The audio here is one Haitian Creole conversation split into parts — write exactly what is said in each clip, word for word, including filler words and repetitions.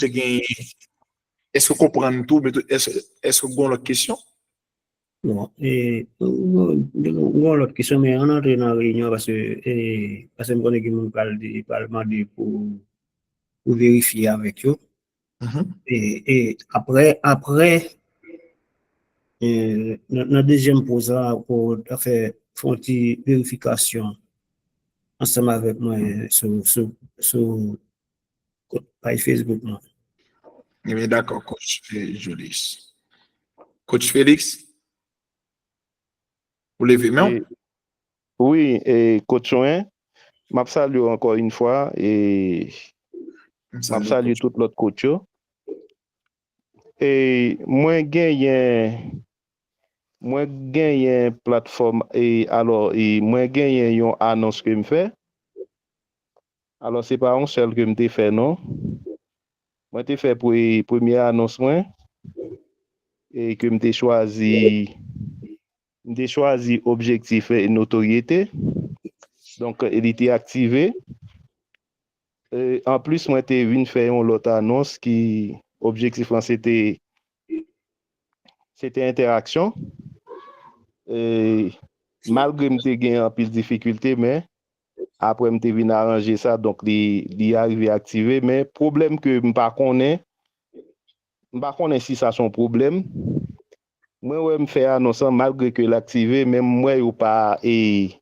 te gen, èske w konprann tou, men tou, èske, èske w gen lòt kesyon? Bon, e, yon lòt kesyon, men ann antre nan reyinyon an, paske, e, paske m konnen gen moun pral, pral mande pou, pou verifye avèk yo. E, e apre, apre, e, nan, nan dezyèm poz la, ou ta fè, fè yon ti verifikasyon ansanm avèk mwen sou, sou, sou paj Facebook mwen. Ebyen, dakò, coach Julius. Coach Felix, ou leve men w? Wi, e, coach Wen, m ap salye w ankò yon fwa, e m ap salye tout lòt coach yo. E mwen genyen, mwen genyen platfòm, e alò, e mwen genyen yon anons ke m fè. Alò, se pa yon sèl ke m te fè, non. Mwen te fè pre-, premye anons mwen, e ke m te chwazi, m te chwazi objektif e notoryete. Donk, e li te aktive. E, anplis, mwen te vin fè yon lòt anons ki objektif lan se te, se te entèraksyon. E, malgre m te gen anpil difikilte, men apre m te vin aranje sa, donk li, li arive aktive. Men pwoblèm ke m pa konnen, m pa konnen si sa se yon pwoblèm. Mwen wè m fè anons lan malgre ke l aktive, men m wè yo pa, e,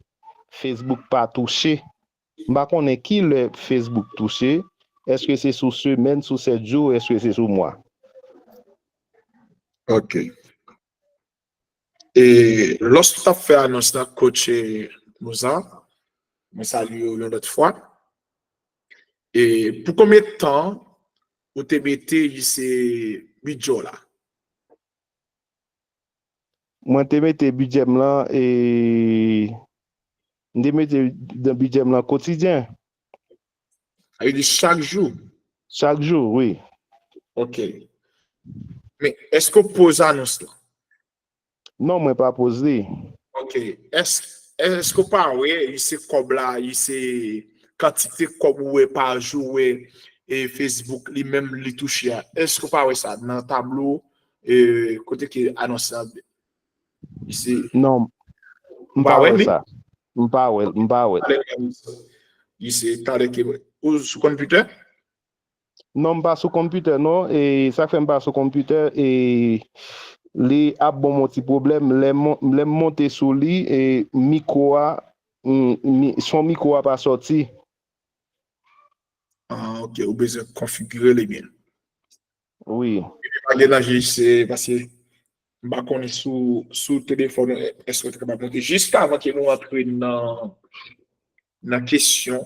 Facebook pa touche. M pa konnen ki lè Facebook touche. Èske se sou semèn, sou sèt jou, èske se sou mwa? Ok. E lòske w t ap fè anons lan, coach, e, Mozart, mwen salye w yon lòt fwa. E pou konbyen tan ou te mete jis bidjè w la? Mwen te mete bidjè m lan, e m te mete nan bidjè m lan kotidyen. Sa vle di chak jou? Chak jou, wi. Ok. Men, èske w poze anons lan? Non, mwen pa poze li. Ok. Èske, èske w pa wè, li se kòb la, li se kantite kòb ou wè pa jou, wè, e Facebook li menm li touche a? Èske w pa wè sa nan tablo, e, kote ke anons lan, li se... Non, m pa wè sa. M pa wè, m pa wè. Li se talè ke ou sou konpitè? Non, m pa sou konpitè, non. E sa k fè m pa sou konpitè, e li ap ban m yon ti pwoblèm. Lè m, lè m monte sou li, e mikwo a, mm, mi-, son mikwo a pa sòti. Ah, ok, ou bezwen konfigire li byen. Wi. Epi pa gen danje, se paske m pa konnen sou, sou telefòn, èske w te kapab monte. Jiskavan ke nou antre nan, nan kesyon,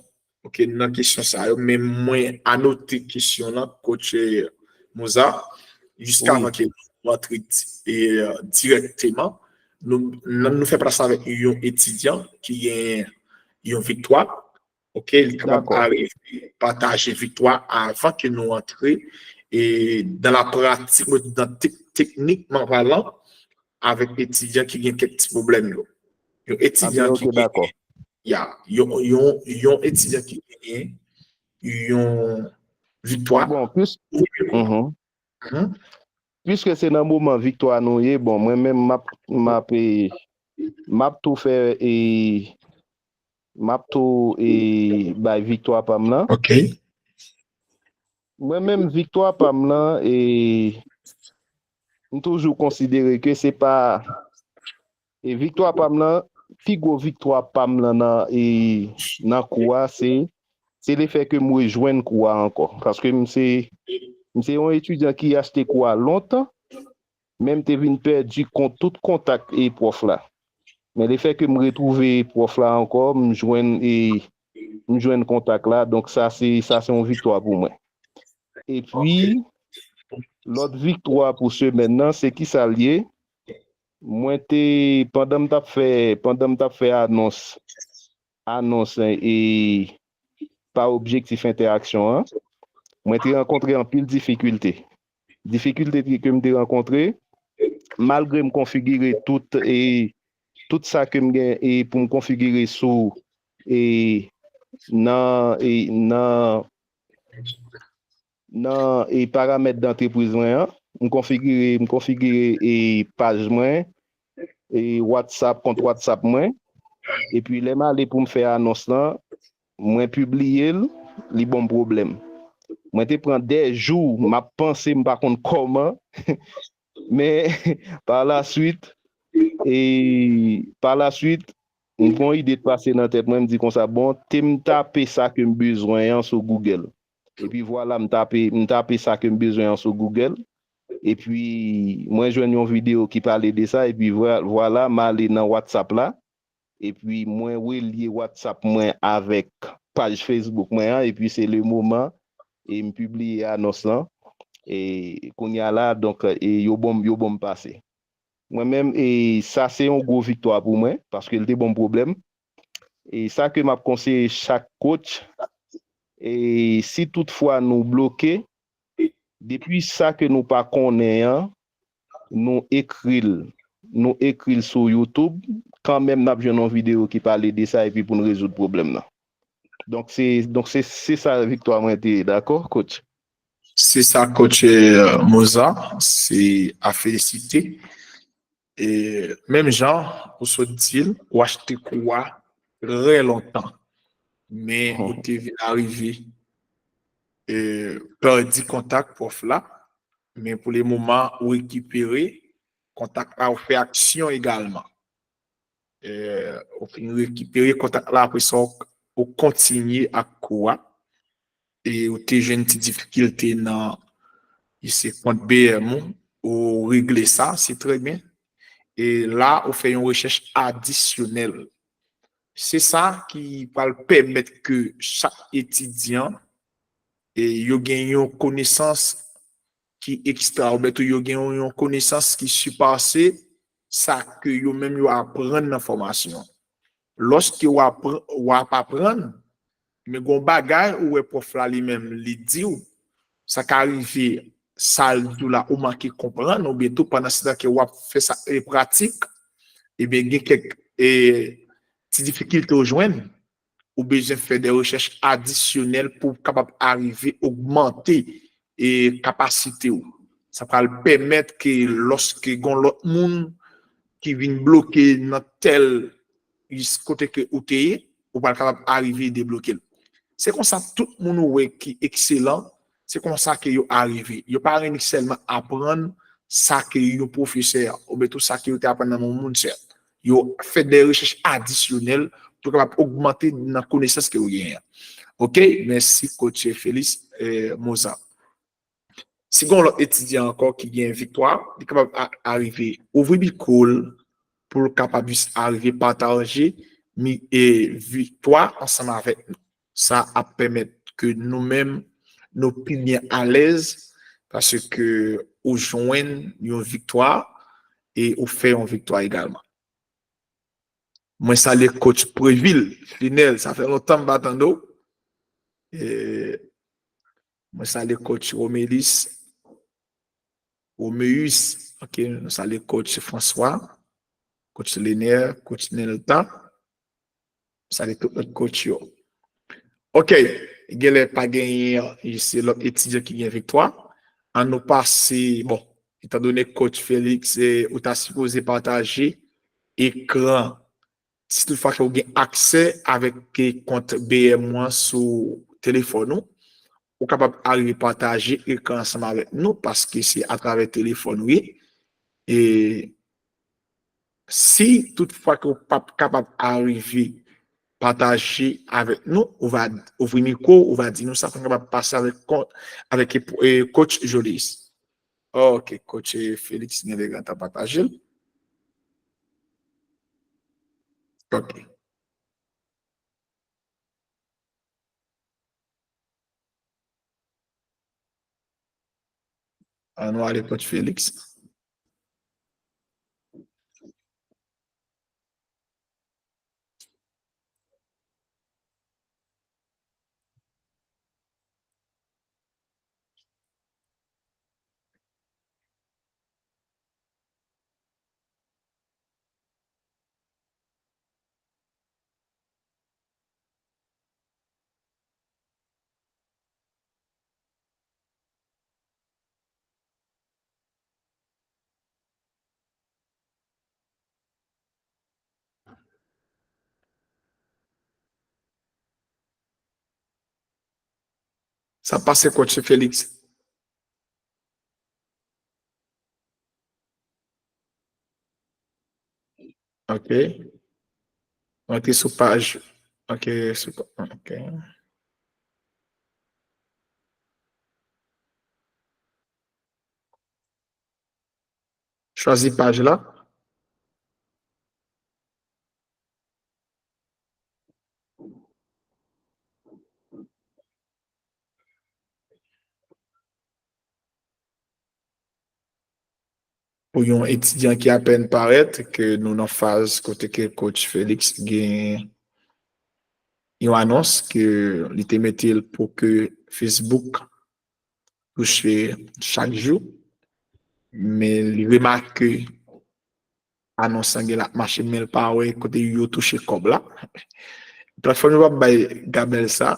ok, nan kesyon sa yo, men mwen anote kesyon lan, coach, eh, Mozart, jiskavan ke nou antre di-, e, dirèkteman, nou, nou, nou fè plas avèk yon etidyan ki gen yon viktwa, ok, li kapab arive pataje viktwa avan ke nou antre, e, dan la pratik, mwen di dan tek-, teknikman palan, avèk etidyan ki gen kèk ti pwoblèm yo. Yon etidyan ki gen, ya, yon, yon, yon etidyan ki gen yon viktwa. Bon, plis, piske se nan moman viktwa nou ye, bon, mwen menm m ap, m ap, e, m ap tou fè, e, m ap tou, e, bay viktwa pa m lan. Ok. Mwen menm, viktwa pa m lan, e, m toujou konsidere ke se pa, e, viktwa pa m lan, pi gwo viktwa pa m lan nan, e, nan kou a, se, se lefè ke m rejwenn kou a ankò. Paske m se, m se yon etidyan ki achte kou a lontan, men m te vin pèdi kon-, tout kontak e pwòf la. Men lefè ke m retwouve pwòf la ankò, m jwenn, e, m jwenn kontak la, donk sa se, sa se yon viktwa pou mwen. Epi, lòt viktwa pou semèn nan, se kisa l ye? Mwen te, pandan m t ap fè, pandan m t ap fè anons, anons, e, pa objektif entèaksyon an, mwen te rankontre anpil difikilte. Difikilte ke m te rankontre, malgre m konfigire tout, e, tout sa ke m gen, e, pou m konfigire sou, e, nan, e, nan, nan e paramèt dantrepriz mwen an, m konfigire, m konfigire e paj mwen, e WhatsApp, kont WhatsApp mwen. Epi lè m ale pou m fè anons lan, mwen pibliye l, li ban m pwoblèm. Mwen te pran dè jou, m ap panse, m pa konn kòman. Men, pa la swit, e pa la swit, m gon ide t pase nan tèt mwen, m di konsa, bon, te m tape sa ke m bezwen an sou Google. Epi vwala, m tape, m tape sa ke m bezwen an sou Google. Epi mwen jwenn yon videyo ki pale de sa, epi vwa-, vwala, m ale nan WhatsApp la. Epi mwen relye WhatsApp mwen avèk paj Facebook mwen an, epi se le moman e m pibliye anons lan. E kounye a la, donk, e yo bon, yo bon m pase. Mwen menm, e sa se yon gwo viktwa pou mwen, paske l te bon pwoblèm. E sa ke m ap konseye chak coach, e si toutfwa nou bloke, depi sa ke nou pa konnen an, nou ekri l, nou ekri l sou YouTube, kanmenm n ap jwenn yon videyo ki pale de sa epi pou n rezoud pwoblèm nan. Donk se, donk se, se sa viktwa mwen te ye, dakò, coach? Se sa, coach, eh, Moza, se a felisite. E menm jan ou sot di l, ou achte kou a trè lontan. Men ou te vin arive, eh, pèdi kontak pwòf la. Men pou le moman, ou rekipere kontak la, ou fè aksyon egalman. Eh, ou fin rekipere kontak la, apre sa, ou, ou kontinye ak kou a. E ou te jwenn ti difikilte nan, e se kont B M ou, ou regle sa, se trè byen. E la, ou fè yon rechèch adisyonèl. Se sa ki pral pèmèt ke chak etidyan, e yo gen yon konesans ki ekstra, oubyen tou yo gen yon, yon konesans ki sipase sa ke yo menm yo aprann nan fòmasyon. Lòske w ap, w ap aprann, men gon bagay ou wè pwòf la li menm li di w, sa ka rive sa l di w la ou manke konprann, oubyen tou pandan se tan ke w ap fè sa, e pratik, ebyen gen kèk, e ti difikilte w jwenn, ou bezwen fè de rechèch adisyonèl pou w kapab arive ogmante, e kapasite w. Sa pral pèmèt ke lòske gon lòt moun ki vin bloke nan tèl kote ke ou te ye, ou pral kapab arive debloke l. Se konsa tout moun ou wè ki ekselan, se konsa ke yo arive. Yo pa renmen sèlman aprann sa ke yon pwofesè oubyen tou sa ke yo te aprann nan yon moun sèl. Yo fè de rechèch adisyonèl pou kapab ogmante nan konesans ke yo genyen an. Oke, mèsi coach Felix, eh, Moza. Si gen yon lòt etidyan ankò ki gen viktwa, li kapab a-, arive ouvri mikwo l pou l kapab jis arive pataje mi-, e, viktwa ansanm avèk nou. Sa ap pèmèt ke nou menm, nou pi byen alèz, paske ou jwenn yon viktwa e ou fè yon viktwa egalman. Mwen salye coach Previl Flinel, sa fè lontan m pa tande w. E, mwen salye coach Romelis, Romeus, ok, nou salye coach François, coach Lener, coach Nelta. Salye tout lòt coach yo. Ok, genlè pa genyen, se lòt etidyan ki gen viktwa. An nou pase, bon, etandone coach Felix, eh, ou ta sipoze pataje ekran. Si toutfwa ke ou gen aksè avèk, eh, kont B M ou an sou telefòn ou, ou kapab arive pataje ekran ansanm avèk nou, paske se atravè telefòn ou ye. E si toutfwa ke ou p ap kapab arive pataje avèk nou, ou va ouvri mikwo, ou va di nou sa pou n kapab pase avèk kon-, avèk, eh, coach Jolis. Ok, coach, eh, Felix genlè gentan pataje l. Ok. An nou ale coach Felix. Sa pase, coach Félix? Ok. Rantre sou paj. Ok, sou pa-, ok. Chwazi paj la. Pou yon etidyan ki apèn parèt, ke nou nan faz kote ke coach Félix gen yon anons ke li te mete l pou ke Facebook touche chak jou, men li remake anons lan gen l ap mache, men l pa wè kote yo touche kòb la. Platfòm yo p ap bay gamèl sa,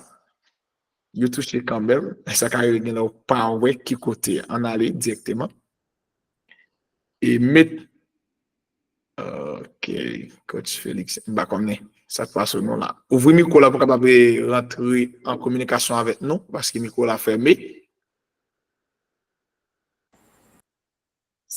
yo touche kanmenm. Sa ka rive gen lè w pa wè ki kote. Ann ale dirèkteman. E met, ok, coach Félix, m pa konnen sa k pase non la. Ouvri mikwo la pou w kapab rantre an kominikasyon avèk nou, paske mikwo la fèmen.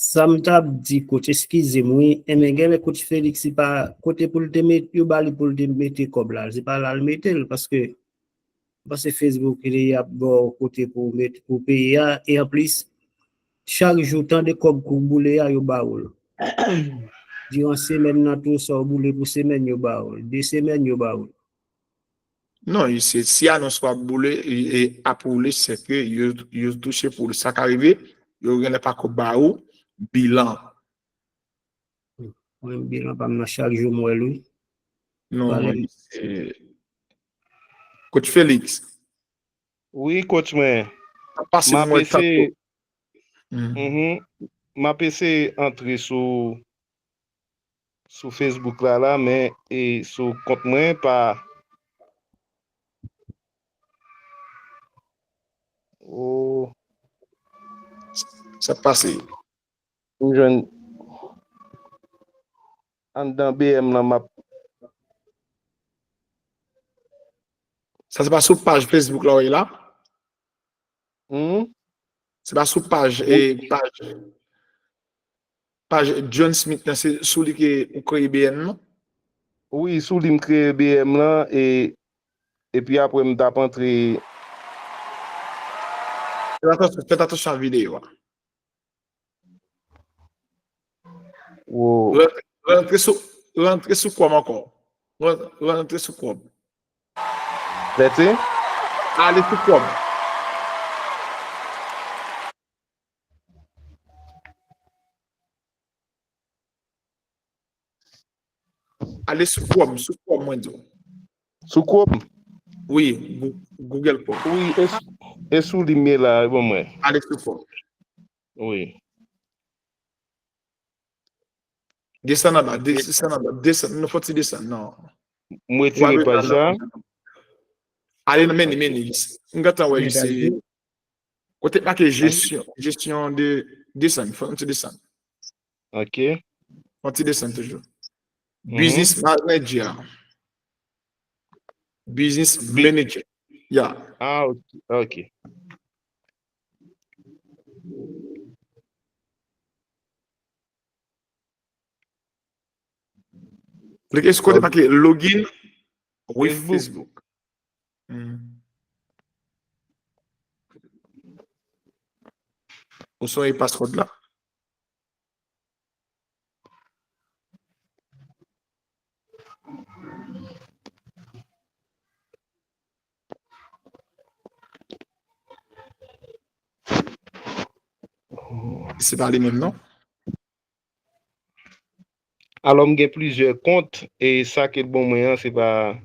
Sa m t ap di, coach, eskize m, wi. Enben, genlè coach Félix, se pa kote pou l te met, yo ba li pou l te mete kòb la, se pa la l mete l, paske m panse Facebook li ap ba w kote pou w met, pou w peye a, e anplis, chak jou, tan de kòb ke w boule a, yo ba w l. Diran semèn nan tou, sa w boule pou semèn, yo ba w l. De semèn, yo ba w l. Non, se, si anons w ap boule, e, e ap woule, se ke yo, yo touche pou sa ka rive, yo genlè pako ba ou bilan. Mwen, bilan pa m nan, chak jou m wè l, wi. Non, pale. Mwen, se, coach Félix. Wi, coach mwen. Pase m ap eseye, mhm, m ap eseye antre sou sou Facebook la, la, men e sou kont mwen pa. Oh. Sa k pase? M jwenn anndan B M lan, m ap. Sa se pa sou paj Facebook la w ye la? Hmm? Se pa sou paj, e, paj, paj John Smith nan, se sou li ke ou kreye B M nan? Wi, sou li m kreye B M lan, e, epi apre m t ap antre. Fèt atansyon, fèt atansyon a videyo a. Wow. Rantre, rantre sou, rantre sou Chrome ankò. Ran-, rantre sou Chrome. Rete? Ale sou Chrome. Ale sou Chrome, sou Chrome, mwen di w. Sou Chrome? Wi, Goo-, Google Chrome. Wi, e s-, e sou li m ye la, e ban mwen. Ale sou Chrome. Wi. Desann anba, de-, desann anba, desann, nou fò ti desann, non. M retire paj sa. Ale nan meni, meni. M gentan wè li se kote make gestion, gestion de, desann, fò nou ti desann. Ok. Fò nou ti desann toujou. Mhm. Business manager. Business manager. Yeah. Ah, ok, ok. Klike sou kote make login with Facebook. Hmm. Ou sonje password la? Se pa li menm, non? Alò, m gen plizyè kont, e sa ke l ban mwen an, se pa.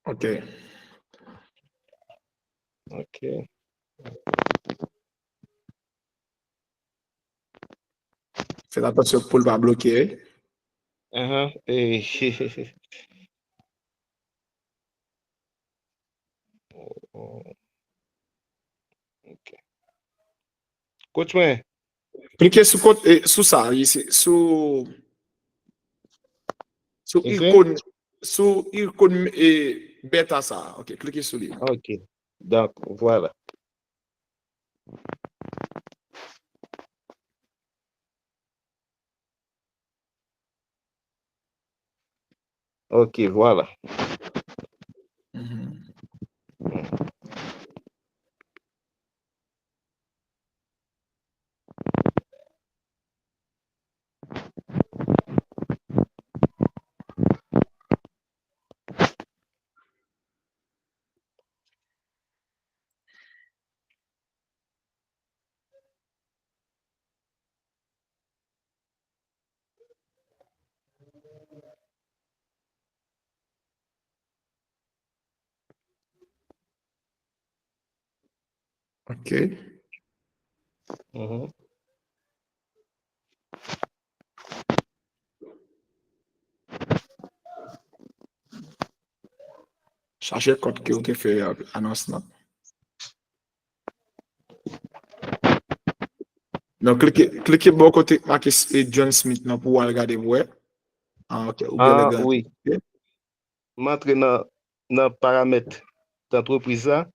Ok. Ok. Fè atansyon pou l pa bloke, wi. Ahan. E, oh, oh. Coach mwen. Klike sou kot, eh, sou sa, isi, sou, sou ikon, sou ikon, eh, beta sa. Ok, klike sou li. Ok. Donk, vwala. Ok, vwala. Ok. Chache kòd ke w te fè anons lan. Non, klike, klike bò kote make John Smith nan pou w al gade pou wè. Ah, ok. Ou gen lè gen. M antre nan, nan paramèt antrepriz la.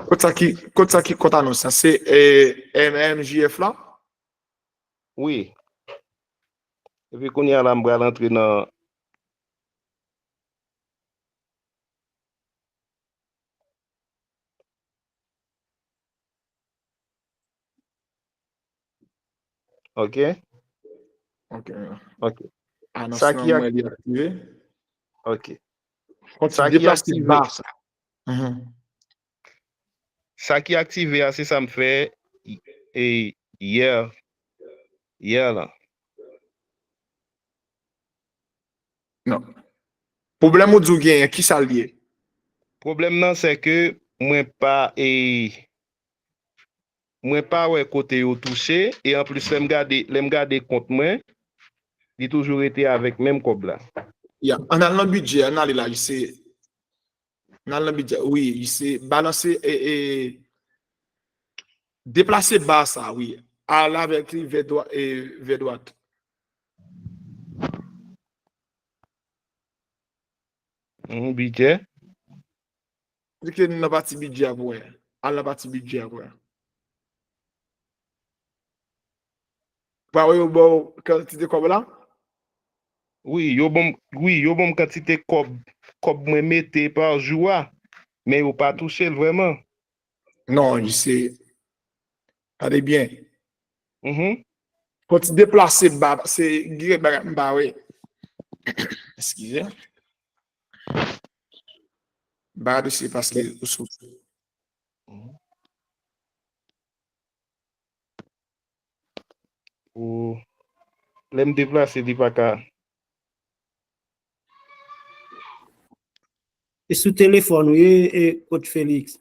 Kot sa ki, kot sa ki kont anons la? Se eh, M M J F la? Wi. Epi kounye a la, m pral antre nan Ok. Ok. Ok. Anons lan mwen li aktive. Ok. Kontinye deplase ba sa. Sa ki aktive a, se sa m fè e yè, yè lan. Non. Pwoblèm ou di w genyen, ki sa l ye? Pwoblèm nan, se ke mwen pa e mwen pa wè kote yo touche, e anplis, lè m gade, lè m gade kont mwen, li toujou rete avèk menm kòb la. Ya, ann al nan bidjè, ann ale la, se, ann al nan bidjè, wi, se balanse, e, e, deplase ba sa, wi, al avèk li vè dwa, e, vè dwat. Mhm, bidjè. Klike nan pati bidjè a pou wè. Al nan pati bidjè a pou wè. Pa wè yo ba w kantite kòb la? Wi, yo ban m, wi, yo ban m kantite kòb, kòb mwen mete pa jou a, men yo pa touche l vrèman. Non, se, gade byen. Mhm. Fò ti deplase ba, se gen bagay m pa wè. Eskize. M pa gade se paske ou sou. Ou, lè m deplase, li pa ka. E sou telefòn ou ye, e, Coach Felix?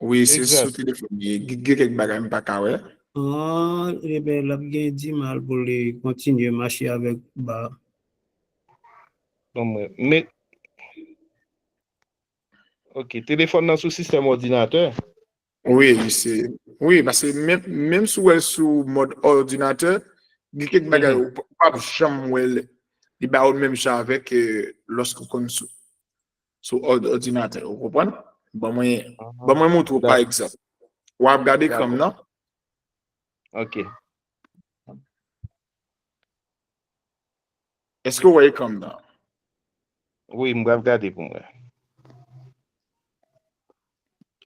Wi, se sou telefòn li ye. Gen kèk bagay m pa ka wè. Ah, ebyen, l ap gen dimal pou li kontinye mache avèk ba. Bon, mwen, men, ok, telefòn nan sou sistèm òdinatè. Wi, se, wi, paske menm, menm si w wè l sou mòd òdinatè, gen kèk bagay ou p-, ou p ap janm wè l, li ba ou l menm jan avèk, eh, lòske w konn sou, sou òd-, òdinatè, ou konprann? Ban mwen, ban mwen montre w, pa egzanp. W ap gade ekran m nan? Ok. Èske w wè ekran m nan? Wi, m pral gade pou m wè.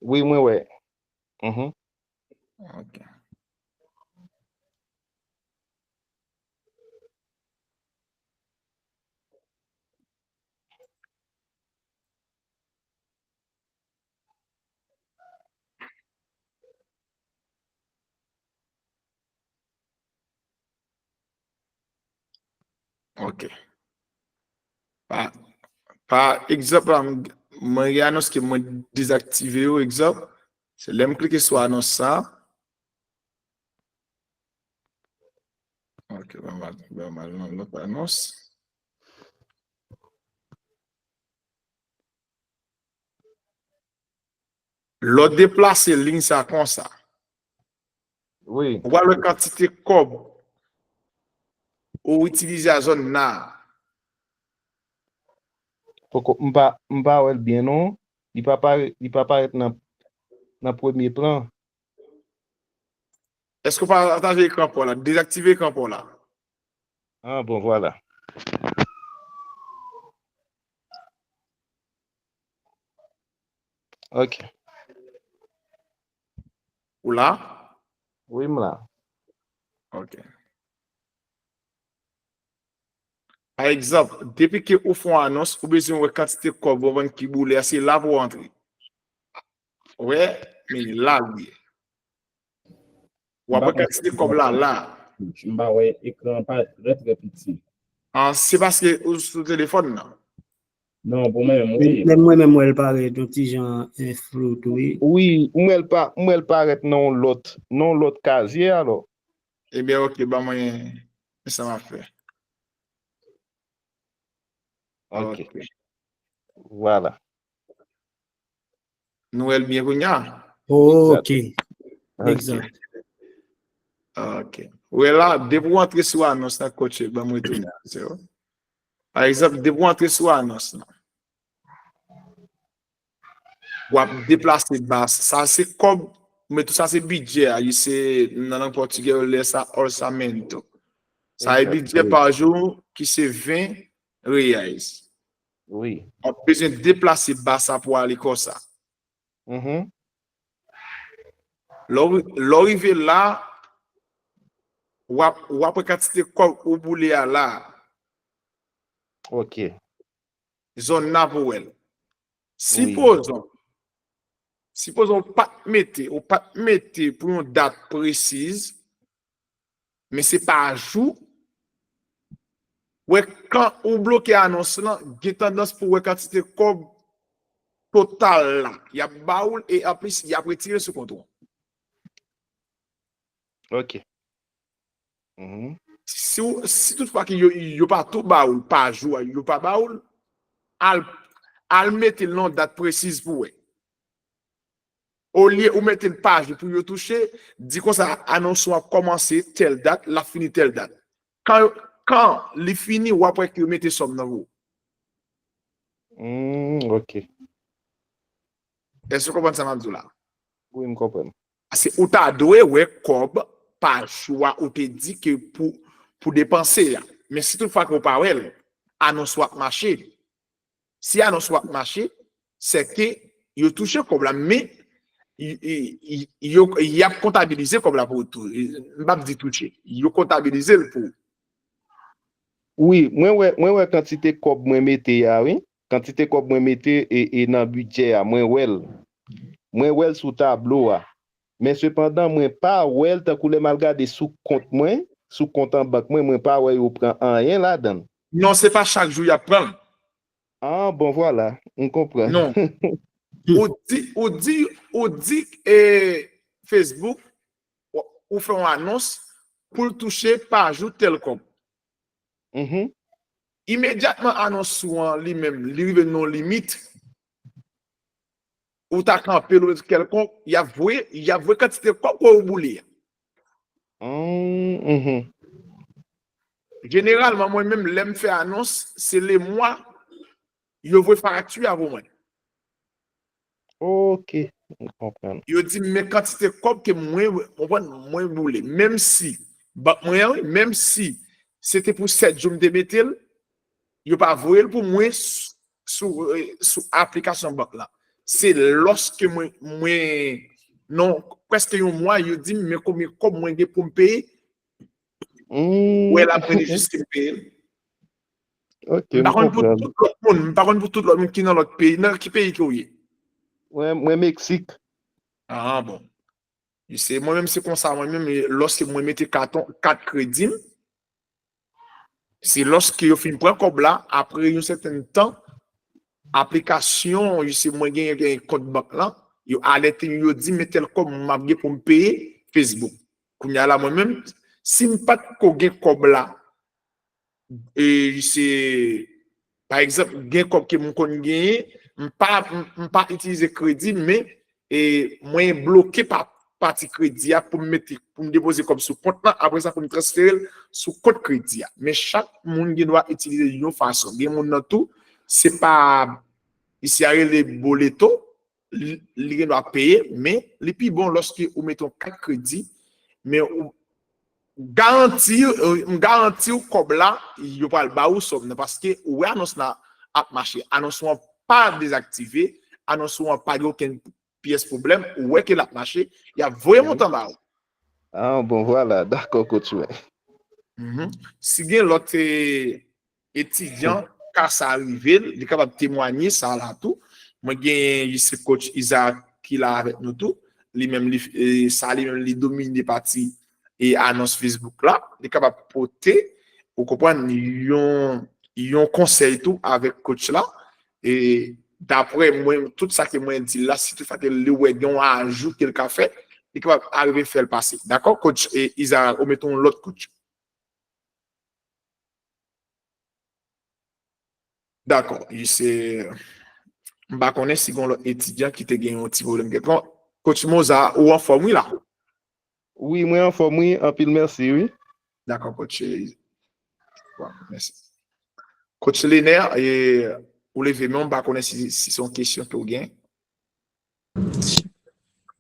Wi, mwen wè. Mhm. Ok. Ok. Pa, pa egzanp, la, m, mwen gen anons ke mwen dezaktive yo, egzanp. Se lè m klike sou anons sa. Ok, ban m al, ban m al nan lòt anons. Lè w deplase liy sa konsa, wi, ou pral wè kantite kòb ou itilize a zòn nan. Poko, m pa, m pa wè l byen non. Li pa parèt, li pa parèt nan, nan premye plan. Èske w pataje ekran pa w la? Dezaktive ekran pa w la. Ah, bon, vwala. Ok. Ou la? Wi, m la. Ok. Pa egzanp, depi ke ou fè yon anons, ou bezwen wè kantite kòb ou vann ki boule a, se la pou w antre. Ou wè, men la l ye. W ap wè kantite kòb la la. M pa wè ekran an pa trè, trè piti. Ah, se paske ou sou telefòn nan. Non, pou mwen menm, wi. Menm mwen menm, mwen wè l parèt yon ti jan, eh, flou tou, wi. Wi, m wè l pa, m wè l parèt nan yon lòt, nan yon lòt kazye, alò. Ebyen, ok, ban mwen, men sa m ap fè. Ok. Ok. Vwala. Nou wè l byen kounye a? Oh, ok. Egzat. Ok. Egzat. Ou wè la, depi w antre sou anons nan, kòtche, ban mwen retounen. Se vre. Pa egzanp, depi w antre sou anons nan, w ap deplase ba. Sa se kòb, men tou sa se bidjè a. Li se, nan lang pòtigè, yo rele sa orçamento. Sa e bidjè pa jou ki se ven reais. Wi. W ap bezwen deplase ba sa pou ale konsa. Mhm. Lè w, lè w rive la, w ap, w ap wè kantite kòb ou boule a la. Ok. Zòn nan pou wè l. Wi. Sipozon, sipozon ou pa t mete, ou pa t mete pou yon dat presiz, men se pa jou, wè, kan ou bloke anons lan, gen tandans pou wè kantite kòb total la y ap ba ou l, e anplis, y ap retire l sou kont ou. Ok. Mhm. Si w, si toutfwa ke yo, yo pa tou ba ou l pa jou a, yo pa ba ou l, al, al mete l nan dat presiz pou wè. Olye ou mete l pa jou pou yo touche, di konsa, anons ou ap kòmanse tèl dat, l ap fini tèl dat. Kan, kan li fini, w ap wè ke yo mete sòm nan pou ou. Hmm, ok. Èske w konprann sa m ap di w la? Wi, m konprann. Paske ou ta dwe wè kòb pa jou a ou te di ke pou, pou depanse a. Men si toutfwa ke w pa wè l, anons ou ap mache. Si anons ou ap mache, se ke yo touche kòb la, men y, y, y, yo, y ap kontabilize kòb la pou ou tou. M p ap di touche. Yo kontabilize l pou ou. Wi, mwen wè, mwen wè kantite kòb mwen mete a, wi. Kantite kòb mwen mete e, e nan bidjè a, mwen wè l. Mwen wè l sou tablo a. Men sepandan, mwen pa wè l tankou lè m al gade sou kont mwen, sou kont an bank mwen, mwen pa wè yo pran anyen ladan l. Non, se pa chak jou y ap pran l. Ah, bon, vwala, m konprann. Non. Ou di, ou di, ou di, eh, Facebook, ou, ou fè yon anons pou l touche pa jou tèl kòb. Mhm. Imedyatman anons ou an li menm, li rive nan yon limit, ou ta kanpe l ou kèlkonk, y ap voye, y ap voye kantite kòb ke ou boule a. Mm, mhm. Jeneralman, mwen menm, lè m fè anons, se lemwa yo voye fakti a pou mwen. Ok, m konprann. Yo di m men kantite kòb ke mwen, konprann, mwen boule. Menm si, bank mwen an, wi, menm si se te pou sèt jou m te mete l, yo pa voye l pou mwen s-, sou, eh, sou aplikasyon bank la. Se lòske mwen, mwen, nan prèske yon mwa, yo di m men konbyen kòb mwen gen pou m peye. Mm. Wè l ap rele jiske m peye l. Ok, m konprann. M pa konn pou tout lòt moun, m pa konn pou tout lòt moun ki nan lòt peyi. Nan ki peyi ke w ye? Mwen, mwen Meksik. Ah, bon. Se, mwen menm, se konsa, mwen menm, lòske mwen mete katon, kat kredi m, se lòske yo fin pran kòb la, apre yon sèten tan, aplikasyon, se mwen gen, gen kont bank lan, yo alète m, yo di m men tèl kòb m ap gen pou m peye Facebook. Kounye a la, mwen menm, si m pa t ko gen kòb la, e se, pa egzanp, gen kòb ke m konn genyen, m pa, m, m pa itilize kredi m, men e mwen bloke pa pati kredi a pou m mete, pou m depoze kòb sou kont lan, apre sa pou m transfere l sou kont kredi a. Men chak moun gen dwa itilize yon fason. Gen moun nan tou, se pa, isi a rele boleto, li, li gen dwa peye, men li pi bon lòske ou mete yon kat kredi, men ou garanti, m garanti w kòb la, yo pral ba ou sòm nan, paske ou wè anons la ap mache. Anons ou an pa dezaktive, anons ou an pa gen okenn pyès pwoblèm, ou wè ke l ap mache, y ap voye montan ba ou. Ah, bon, vwala, dakò, coach mwen. Mhm. Si gen lòt eh, etidyan ka sa rive l, li kapab temwanye sa la tou. Mwen gen se coach Isaac ki la avèk nou tou. Li menm li eh, sa li menm li domine pati e anons Facebook la. Li kapab pote, ou konprann, yon yon konsèy tou avèk coach la. E daprè mwen, tout sa ke mwen di la, si tout sa ke li wè gen yon ajou ke l ka fè, li kapab arive fè l pase. Dakò, coach e Isaac, ou mete yon lòt coach. Dakò, se m pa konnen si gen lòt etidyan ki te gen yon ti pwoblèm kèlkonk. Coach Moza, ou anfòm wi la? Wi, mwen anfòm wi, anpil mèsi wi. Dakò, coach. Bon, mèsi. Coach Lener, e, ou leve men, m pa konnen si, si se yon kesyon ke w gen.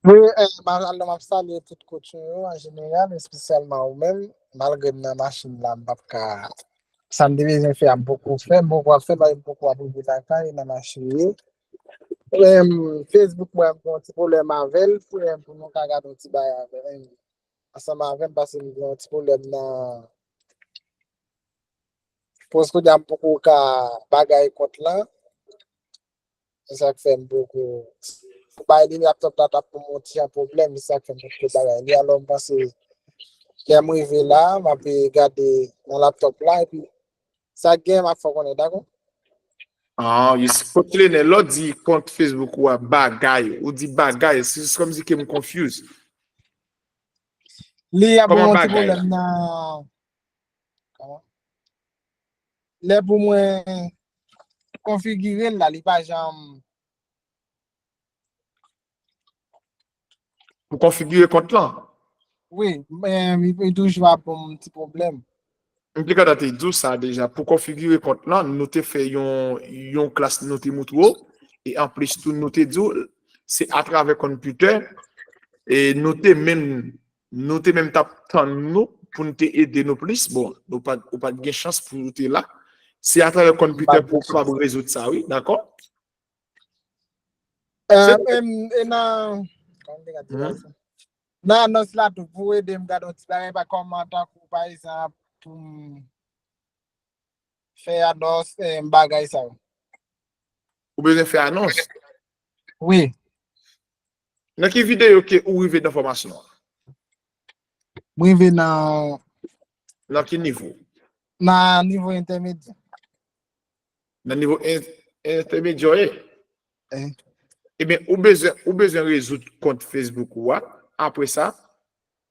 Wi, eh, alò m ap salye tout coach yo an jeneral, espesyalman ou menm. Malgre m nan machin la, m p ap ka. Sa m te bezwen fè a, m poko fè, m poko ap fè, paske m poko ap rive lakay nan machin yo. Em, Facebook mwen, m gen yon ti pwoblèm avè l, pou, em, pou nou ka gade yon ti bagay avè l, em, ansanm avè m, paske m gen yon ti pwoblèm nan. Pòs kounye a m poko ka bagay kont lan. Se sa k fè m poko. Pou bay li laptop la t ap pou m yon ti jan pwoblèm, se sa k fè m poko bagay li. Alò m panse lè m rive la, m ap gade nan laptop la, epi sa k gen m ap fè w konnen, dakò? Ah, you see, coach Lener, lè w di kont Facebook ou a bagay, ou di bagay, se just kòmsi ke m confuse. Li ap gen yon ti pwoblèm nan. Lè pou mwen konfigire l la, li pa janm. Pou konfigire kont lan? Wi, men li toujou ap ban m ti pwoblèm. M te ka te di w sa deja. Pou konfigire kont lan, nou te fè yon, yon klas nou te moutre w. E anplis tou, nou te di w, se atravè konpitè. E nou te menm, nou te menm t ap tann nou pou n te ede nou plis. Bon, nou pa, ou pa t gen chans pou ou te la. Se atravè konpitè pou w kapab rezoud sa, wi, dakò? E, em, e nan, kòman m te ka di sa? Nan anons la tou, pou ede m gade yon ti bagay, pa kòman tankou, pa egzanp, pou m fè anons, em, bagay sa yo. Ou bezwen fè anons? Wi. Nan ki videyo ke ou rive nan fòmasyon an? M rive nan. Nan ki nivo? Nan nivo entèmedyè. Nan nivo en-, entèmedyè w ye? Ebyen, ou bezwen, ou bezwen rezoud kont Facebook ou a. Apre sa,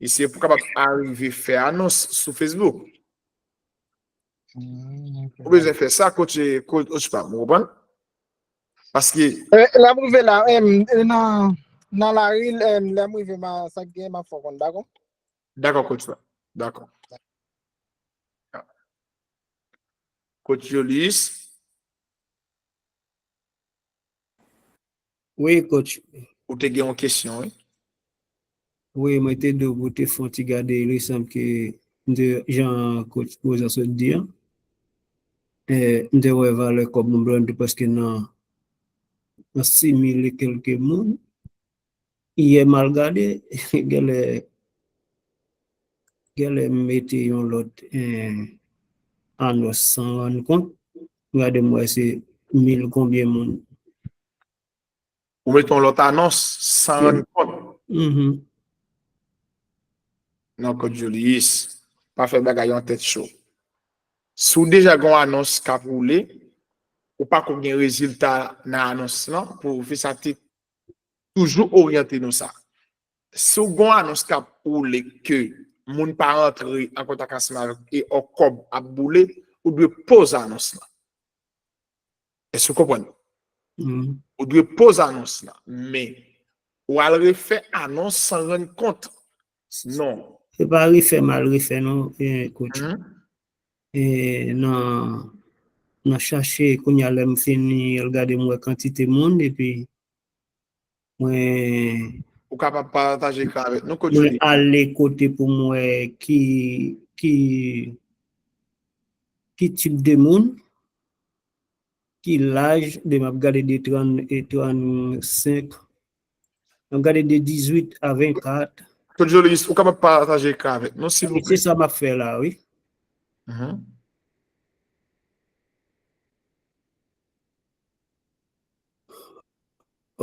e se pou kapab arive fè anons sou Facebook. Ou bezwen fè sa, coach, coach, coach pa, ou konprann? Paske. Lè m rive la, em, nan, nan lari, em, lè m rive, sa k gen, m ap fè w konn, dakò? Dakò, coach la. Dakò. Coach Jolis. Wi, coach. Ou te gen yon kesyon, wi? Wi, mwen te di w pou te fè yon ti gade, li sanble ke m te, jan coach Moza sot di an, e, m te wè valè kòb mwen blan te prèske nan, nan sis mil e kèlke moun. Yè m al gade, genlè, genlè m mete yon lòt, e, anons san rann kont. M gade m wè se mil konbyen moun. Ou mete yon lòt anons san rann kont. Non, coach Jolis, pa fè bagay an tèt cho. Si w deja gen yon anons k ap woule, ou pako gen rezilta nan anons lan, pwofesè a te toujou oryante nou sa. Si w gen yon anons k ap woule ke moun pa rantre an kontak ansanm avèk e yon kòb ap boule, ou dwe poze anons lan. Èske w konprann? Ou dwe poze anons lan. Men, Ou al refè anons san rann kont. Non. Se pa refè m al refè non, eh, coach. Mhm. Eh, nan, nan chache kounye a lè m fini al gade m wè kantite moun epi mwen Ou kapab pataje ekran avèk nou, coach Willy. Ale kote pou m wè ki, ki, ki tip de moun, ki laj, de m ap gade de trant e trannsenk. M ap gade de dizuit a vennkat. Coach Jolis, ou kapab pataje ekran avèk nou, silvouplè. Se sa m ap fè la, wi. Mhm.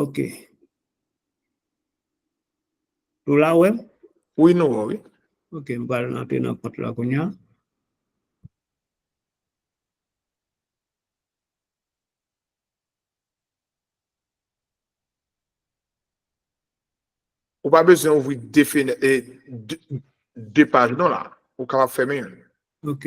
Ok. Nou la, wè? Wi, nou wè, wi. Ok, m pral antre nan kont la kounye a. Ou pa bezwen ouvri de fenèt, e, de, de paj non la. Ou kapab fèmen youn. Ok.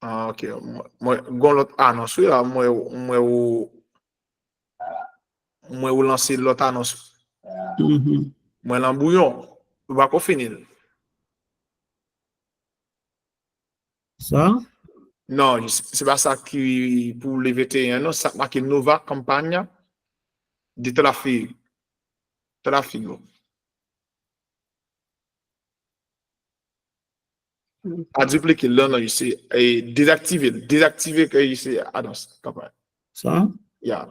Ah, ok. Mwen, mwen gon lòt anons wi la, mwen, mwen ou, mwen ou lanse lòt anons. Mhm. Mwen lan bouyon. Ou pa ko fini l. Sa? Non, se pa sa ki pou le venteyen non, sa k make Nova Campagna de Tráfico. Tráfico. A duplike l, non, non, you see, e dezaktive l. Dezaktive ke you see anons kanpay. Sa? Ya.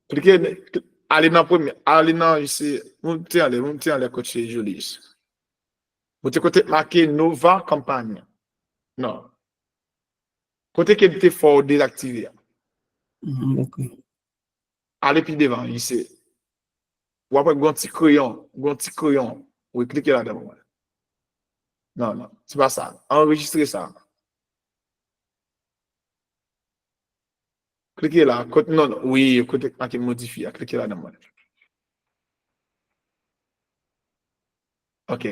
Klike, ale nan premye, ale nan, you see, monte anlè, monte anlè kote Julius. Monte kote make Nova Campagna. Non. Kote ke te fè w dezaktive a. Mm, ok. Ale pi devan, you see. W ap wè gon ti kreyon, gon ti kreyon. Wi, klike ladan pou mwen. Non, non, se pa sa. Anrejistre sa. Klike la, kote, non, non, wi, kote make modifye a, klike ladan mwen. Ok.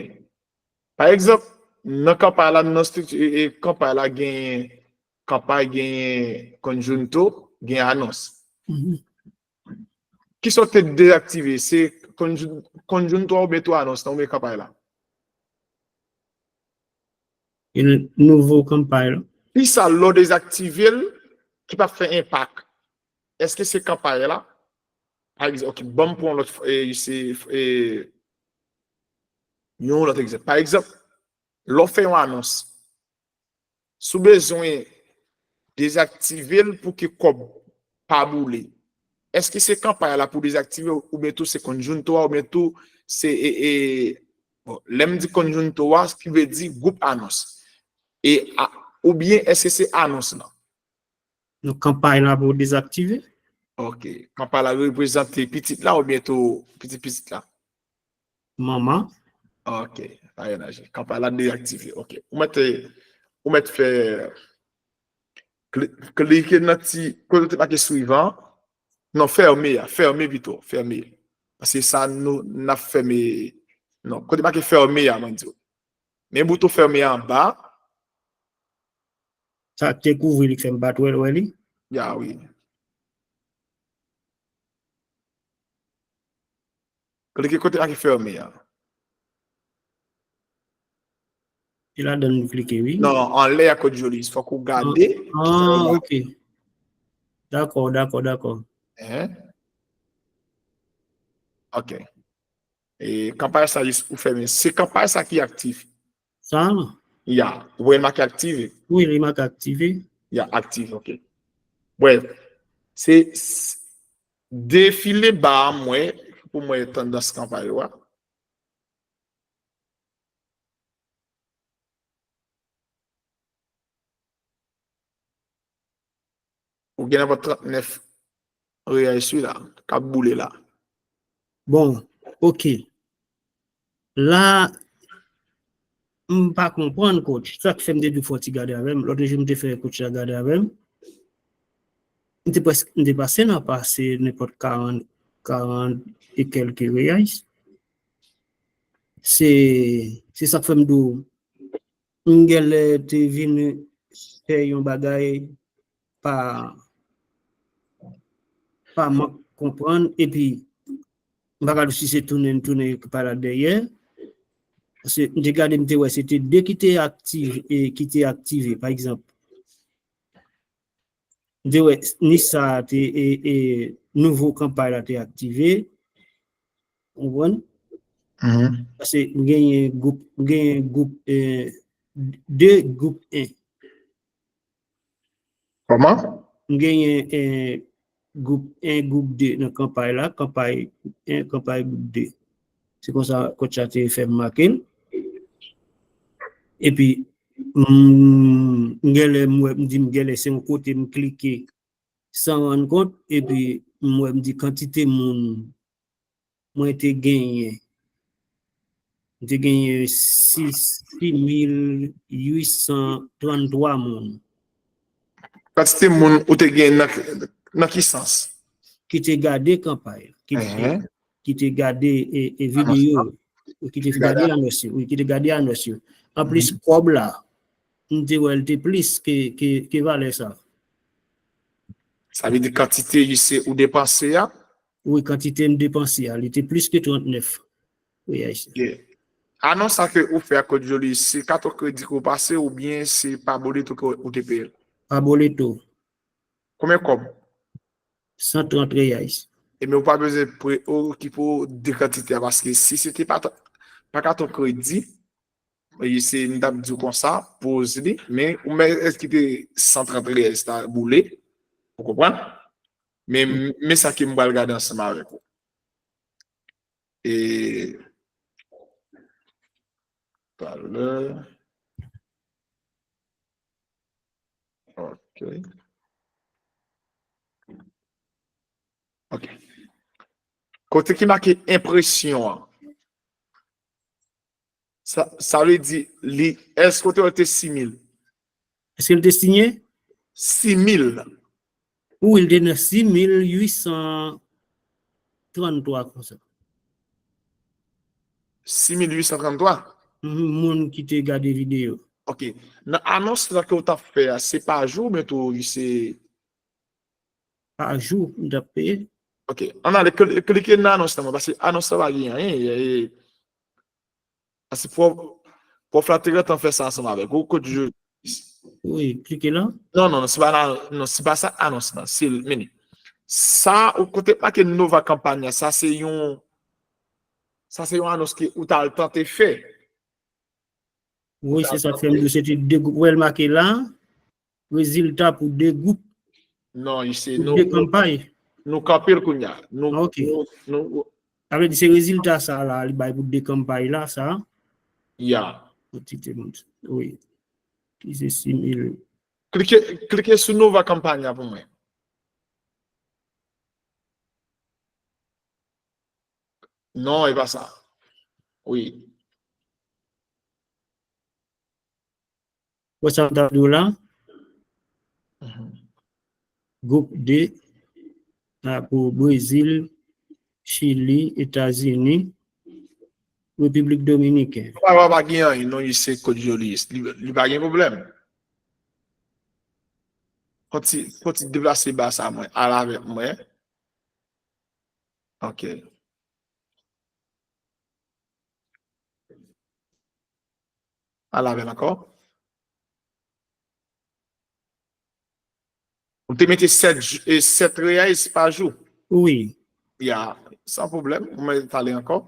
Pa egzanp, nan kanpay la, nan estrikti, e, e, kanpay la gen, kanpay gen conjunto, gen anons. Mhm. Kisa w te dezaktive? Se conjun-, conjunto a oubyen tou anons lan oubyen kanpay la? E nouvo kanpay la. Kisa lè w dezaktive l ki p ap fè enpak? Èske se kanpay la? Pa egzanp, ok, ban m pran yon lòt, e, se, e, yon lòt egzanp. Pa egzanp, lè w fè yon anons, si w bezwen dezaktive l pou ke kòb pa boule, èske se kanpay la pou dezaktive oubyen tou se conjunto a oubyen tou se, e, e, bon, lè m di conjunto a, ki vle di gwoup anons. E, a, oubyen èske se anons lan? Non, kanpay la pou dezaktive. Ok. Kanpay la reprezante pitit la oubyen tou pitit pitit la? Manman. Ok. Ayen aje. Kanpay la dezaktive. Ok. Ou mèt, ou mèt fè kli-, klike nan ti kote te make swivan. Non, fèmen a. Fèmen pito. Fèmen. Paske sa nou, n ap fèmen. Non, kote make fèmen a, mwen di w. Men bouton fèmen anba. Sa te kouvri li fè m pa t wè l, wè li? Ya, wi. Klike kote make fèmen an. E ladan nou klike, wi. Non, anlè a kot Jolis. Fòk ou gade. Ah, ok. Dakò, dakò, dakò. Hein? Ok. E kanpay sa jis pou fèmen. Se kanpay sa ki aktif. Sa? Ya, ou wè l make aktive. Wi, li make aktive. Ya, aktive, ok. Bref, se, s-, defile ba a mwen pou mwen tandans kanpay yo a. Ou gen nenpòt trannèf reyèl sila k ap boule la. Bon, ok. La, m pa konprann, coach. Sa k fè m te di w fò w ti gade avè m. Lòt jou, m te fè coach la gade avè m. M te prèske, m te pase nan pase nenpòt karant, karant e kèlke reyèl. Se, se sa k fè m di w, m genlè te vin fè yon bagay pa, pa mank konprann, epi m pa ka di w si se tounen, tounen pa la dèyè. Paske m te gade, m te wè se te de ki te aktive, e, ki te aktive, pa egzanp. M te wè ni sa te, e, e, nouvo kanpay la te aktive. Ou konprann? Paske m genyen gwoup, m genyen gwoup, e, de gwoup en. Kòman? M genyen, e, gwoup en, gwoup de nan kanpay la, kanpay en, kanpay gwoup de. Se konsa kòtch la te fè m make l. Epi, m, m genlè, m wè, m di m genlè se yon kote m klike san rann kont, epi m wè m di kantite moun mwen te genyen. M te genyen sis, sis mil uit san tranntwa moun. Kantite moun ou te genyen nan, nan ki sans? Ki te gade kanpay, ki te, ki te gade, e, e, videyo, ki te gade anons yo, wi, ki te gade anons yo. Anplis, kòb la, m te wè l te plis ke, ke, ke valè sa. Sa vle di kantite se ou depanse a? Wi, kantite m depanse a, li te plis ke trannèf. Wi, ayisyen. Ok. Anons sa ke ou fè a Code Jolie, se katon kredi ke w pase oubyen se pa boleto ke ou te peye l? Pa boleto. Konbyen kòb? San trant reais. Ebyen, ou pa bezwen pre-, okipe w de kantite a, paske si se te pa, pa katon kredi, e se, m t ap di w konsa, poz li, men ou mèt kite san trant reais la boule, ou konprann? Men, men sa ke m pral gade ansanm avèk ou. E, talè. Ok. Ok. Kote ki make enpresyon an? Sa, sa vle di, li, èske w te wè l te sis mil? Èske l te siyen? Sis mil. Wi, l te nan sis mil uit san tranntwa konsa. Sis mil uit san tranntwa? Mhm, moun ki te gade videyo. Ok. Nan anons la ke w t ap fè a, se pa jou oubyen tou se pa jou m t ap peye? Ok. Ann ale, kli-, klike nan anons la, paske anons la pa gen anyen. E, e, Paske pwòf, pwòf la te gentan fè sa ansanm avèk ou, kot je. Wi, klike la. Non, non, non, se pa la, non, se pa sa anons lan, se l, men sa ou kote make Nova Campagna, sa se yon, sa se yon anons ke ou t al tante fè. Wi, se sa k fè m di w se te de gwoup. Wè l make la. Rezilta pou de gwoup. Non, se pou nou, de kanpay. Nou kanpe l kounye a. Nou, ok. Nou, nou, sa vle di se rezilta sa la, li bay pou de kanpay la, sa? Ya. Kantite moun. Wi. Ki se sis mil. Klike, klike sou Nova Campagna pou mwen. Non, e pa sa. Wi. Wè sa m t ap di w la? Mhm. Gwoup de, a, pou Brezil, Chili, Etazini, Repiblik Dominiken. Pa, pa, pa gen anyen, non, li se kot Jolis. Li, li pa gen pwoblèm. Fò ti, fò ti deplase ba sa mwen. Al avèk mwen. Ok. Al avè l ankò. Ou te mete sèt jou, e, sèt reais pa jou. Wi. Ya, san pwoblèm. Ou mèt ale ankò.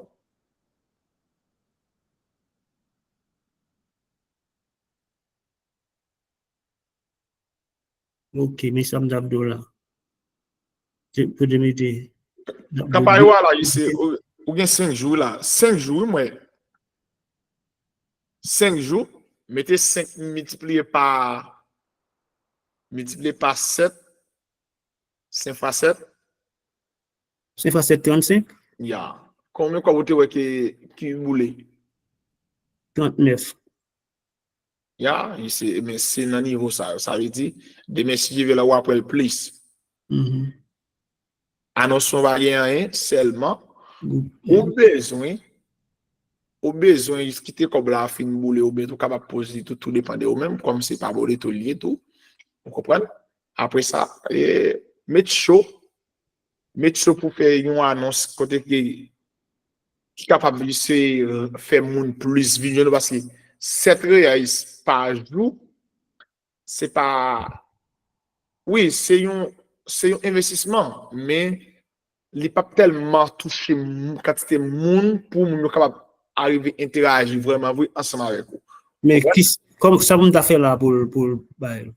Ok, men sa m t ap di w la. Te, pou te mete. Kanpay ou a la, se, ou, ou gen senk jou la. Senk jou, wi, mwen. Senk jou, mete senk miltipliye pa, miltipliye pa sèt, senk fwa sèt. Senk fwa sèt, trannsenk. Ya. Konbyen kòb ou te wè ki, ki boule? Trannèf. Ya, se, men se nan nivo sa yo. Sa vle di, demen, si Dye vle, w ap wè l plis. Mhm. Anons lan pa gen anyen, sèlman, ou bezwen ou bezwen kite kòb la fin boule, oubyen tou kapab poze li tou, tou depann de ou menm, kòm se pa boule tou li ye tou. Ou konprann? Apre sa, e, met cho, met cho pou fè yon anons kote ki, ki kapab se fè moun plis vin jwenn ou, paske sèt reyèl pa jou, se pa, wi, se yon, se yon envestisman, men li p ap tèlman touche moun, kantite moun pou moun yo kapab arive enteraji vrèman vre ansanm avèk ou. Men ki, kòm sa pou m ta fè la pou l, pou l bay?